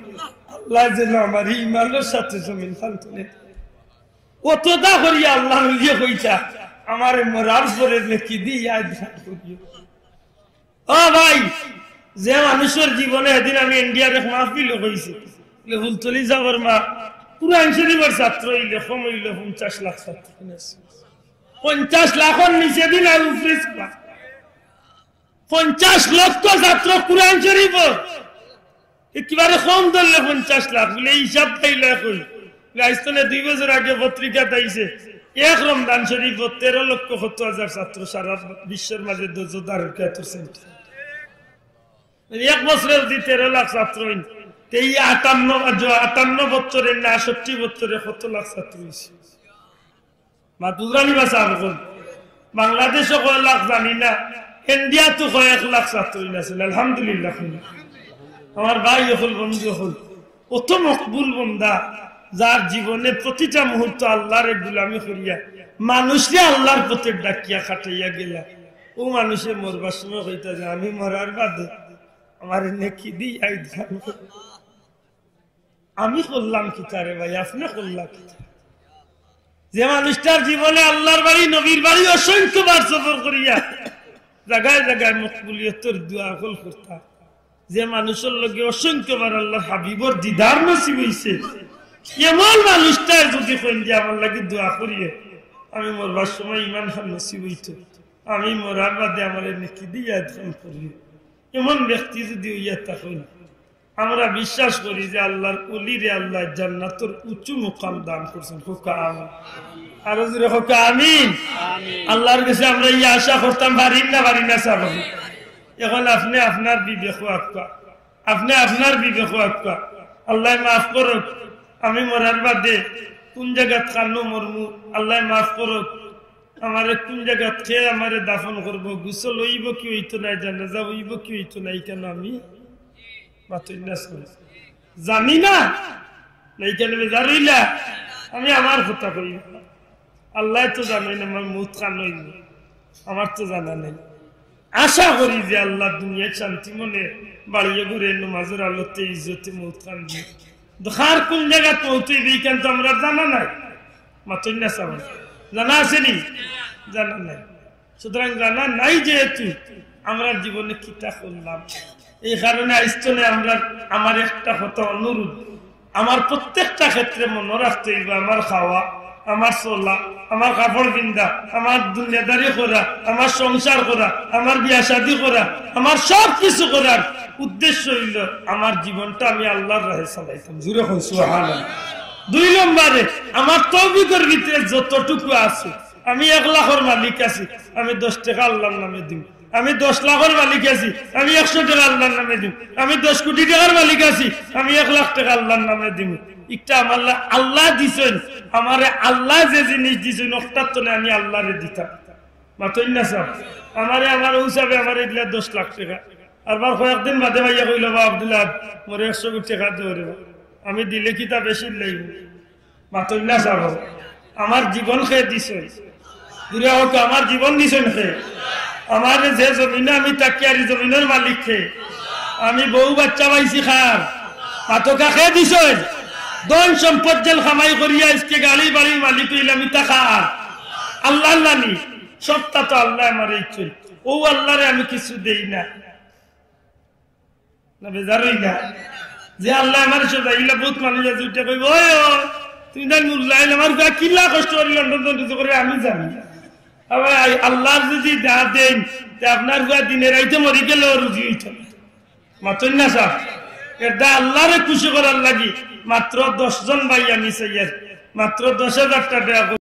আল্লায় যেন আমারে ইমানর সাথে জমিন খান থনে।" অততা করিয়া আল্লাহর ওলিয়ে কইতা, "আমারে মরার পরে নেকি দি ইয়াদ খান করিও।" ও ভাই, যে মানুষর জীবনে, সেদিন আমি ইন্ডিয়ার এক মাহফিলো কইছি, বলে, "ফুলতলি সাবর মা কুরআন শরীফর ছাত্র অইলে কম অইলে পঞ্চাশ লাখ ছাত্র আছে। পঞ্চাশ লাখর নিচে দিন আর উপরে ছাড়া। পঞ্চাশ লক্ষ ছাত্র কুরআন শরীফর, একেবারে কম ধরলে পঞ্চাশ লাখ।" বলে, "এই হিসাব পাইলে কই?" বলে, "আইজ থনে দুই বছর আগে পত্রিকাত আইছে, এক রমজান শরীফো তেরো লক্ষ সত্তর হাজার ছাত্র সারা বিশ্বর মাঝে দশ দারুল কিরাতর সেন্টার।" মানে এক বছরে যদি তেরো লাখ ছাত্র অইন, তে এই আটান্ন, আটান্ন বছরে না আটষট্টি বছরে কত লাখ ছাত্র অইছে? মাত বুঝরা নি বা সাব অকল? বাংলাদেশো কয় লাখ জানি না, ইন্ডিয়াত তো কয় এক লাখ ছাত্র অইন আছিল, আলহামদুলিল্লাহ। আমার ভাই অকল, বন্ধু অকল, অত মকবুল বন্দা, যার জীবনে প্রতিটা মুহূর্ত আল্লাহরে গুলামি করিয়া মানুষরে আল্লাহর পথে ডাকিয়া কাটাইয়া গেলা, অউ মানুষে মরবার সময় কইতা যে, "আমি মরার বাদে আমারে নেকি দি ইয়াদ খান।" আমি করলাম কিতা রে ভাই, আপনে করলা কিতা? যে মানুষটার জীবনে আল্লাহর বাড়ি, নবীর বাড়ি অসংখ্যবার সফর করিয়া জাগায় জাগায় মকবুলিয়তর দোয়া অকল করতা, যে মানুষর লগে অসংখ্যবার আল্লাহর হাবিবর দিদার নসিব অইছে, এমন মানুষটায় যদি কইন যে, "আমার লাগি দোয়া করিও, আমি মরবার সময় ইমান খান নসিব অইতো, আমি মরার বাদে আমারে নেকি দি ইয়াদ খান করিও।" এমন ব্যক্তি যদি অইয়া থাকইন, আমরা বিশ্বাস করি যে আল্লাহর ওলিরে আল্লায় জান্নাতর উঁচু মুকাম দান করছইন। কউক্কা আমিন। আরো জোরে কউক্কা আমিন। আল্লাহর গেছে আমরা ই আশা করতাম পারি না, পারি না সাব? অখন আপনে আপনার বিবেকো আউক্কা, আপনে আপনার বিবেকো আউক্কা। আল্লায় মাফ করউক, আমি মরার বাদে কুন জাগাত কানো মরমু, আল্লায় মাফ করউক। আমারে কুন জাগাত কে আমারে দাফন করবো, গোসল অইবো কি অইতো নায়, জানাজা অইবো কি অইতো নায়, ইখান আমি মাতইন না সাব, জানি না। না, ইখান বেজার অইলা, আমি আমার কথা কই, আল্লায় তো জানইন আমার মউত কানো অইবো, আমার তো জানা নাই। আশা করি যে আল্লায় দুনিয়াত শান্তি মনে বাড়িয়ে ঘরে নমাজর আলোতে ইজ্জতে মউত কান দিন। কার কুন জাগাত মউত অইবো, ইখান তো আমরার জানা নাই। মাতইন না সাব, জানা আছে নি? জানা নাই। সুতরাং জানা নাই যেহেতু, আমরার জীবনে কিতা করলাম, এই কারণে আইজ থনে আমরার, আমার একটা কথা অনুরোধ, আমার প্রত্যেকটা ক্ষেত্রে মনো রাখতে অইবো, আমার খাওয়া, আমার চলা, আমার কাপড় পিন্দা, আমার দুনিয়াদারি করা, আমার সংসার করা, আমার বিয়া শাদি করা, আমার সব কিছু করার উদ্দেশ্য অইলো আমার জীবনটা আমি আল্লাহর রাহে চালাইতাম। জোরে কউক্কা সুবহানাল্লাহ। দুই নম্বরে, আমার তৌফিকর ভিতরে যতটুকু আছে, আমি এক লাখর মালিক আছি, আমি দশ টেকা আল্লাহর নামে দিমু। আমি দশ লাখর মালিক আছি, আমি একশো টেকা আল্লাহর নামে দিমু। আমি দশ কোটি টেকার মালিক আছি, আমি এক লাখ টেকা আল্লাহর নামে দিমু। ইটা আমার লা-, আল্লায় দিছইন, আমারে আল্লায় যে জিনিস দিছইন, অটার থনে আমি আল্লাহরে দিতাম। মাতইন না সাব, আমারে, আমার অউ সাবে আমারে দিলা দশ লাখ টেকা। আরবার কয়েকদিন বাদে ভাইয়া কইলো, "বা আব্দুল আহাদ, মোরে একশো কোটি টেকা দেও রে বা।" আমি দিলে কিতা বেশি লাইবো? মাতইন না সাব, আমার জীবন কে দিছইন? জোরে কউক্কা, আমার জীবন দিছইন কে? আমারে যে জমিনো আমি থাকি আর ই জমিনর মালিক কে? আমি বউ বাচ্চা পাইছি কার? মাতউক্কা, কে দিছইন? ধন সম্পদ যেন কামাই করিয়া আইজকে গাড়ি বাড়ির মালিক অইলাম, ইতা কার? আল্লাহর নানি। সবটা তো আল্লায় আমারে দিছইন। অউ আল্লাহরে আমি কিছু দেই না। না বেজার অইলা? যে আল্লায় আমারে সাজাইলা, বউত মানুষ আছে, উঠে কইবো, "ওই, ওই, তুমি তাই মুল্লা আইলে আমার গা কিলা কষ্ট করি লন্ডন টন্ডন করে আমি জানি।" আবার আই-, আল্লায় যদি না দেইন, তে আপনার গা দিনে রাইতে মরি গেলেও রুজি অইতো না। মাতইন না সাব, এটা আল্লাহরে খুশি করার লাগি মাত্র দশ জন ভাই আমি চাইয়ার, মাত্র দশ হাজার টেকা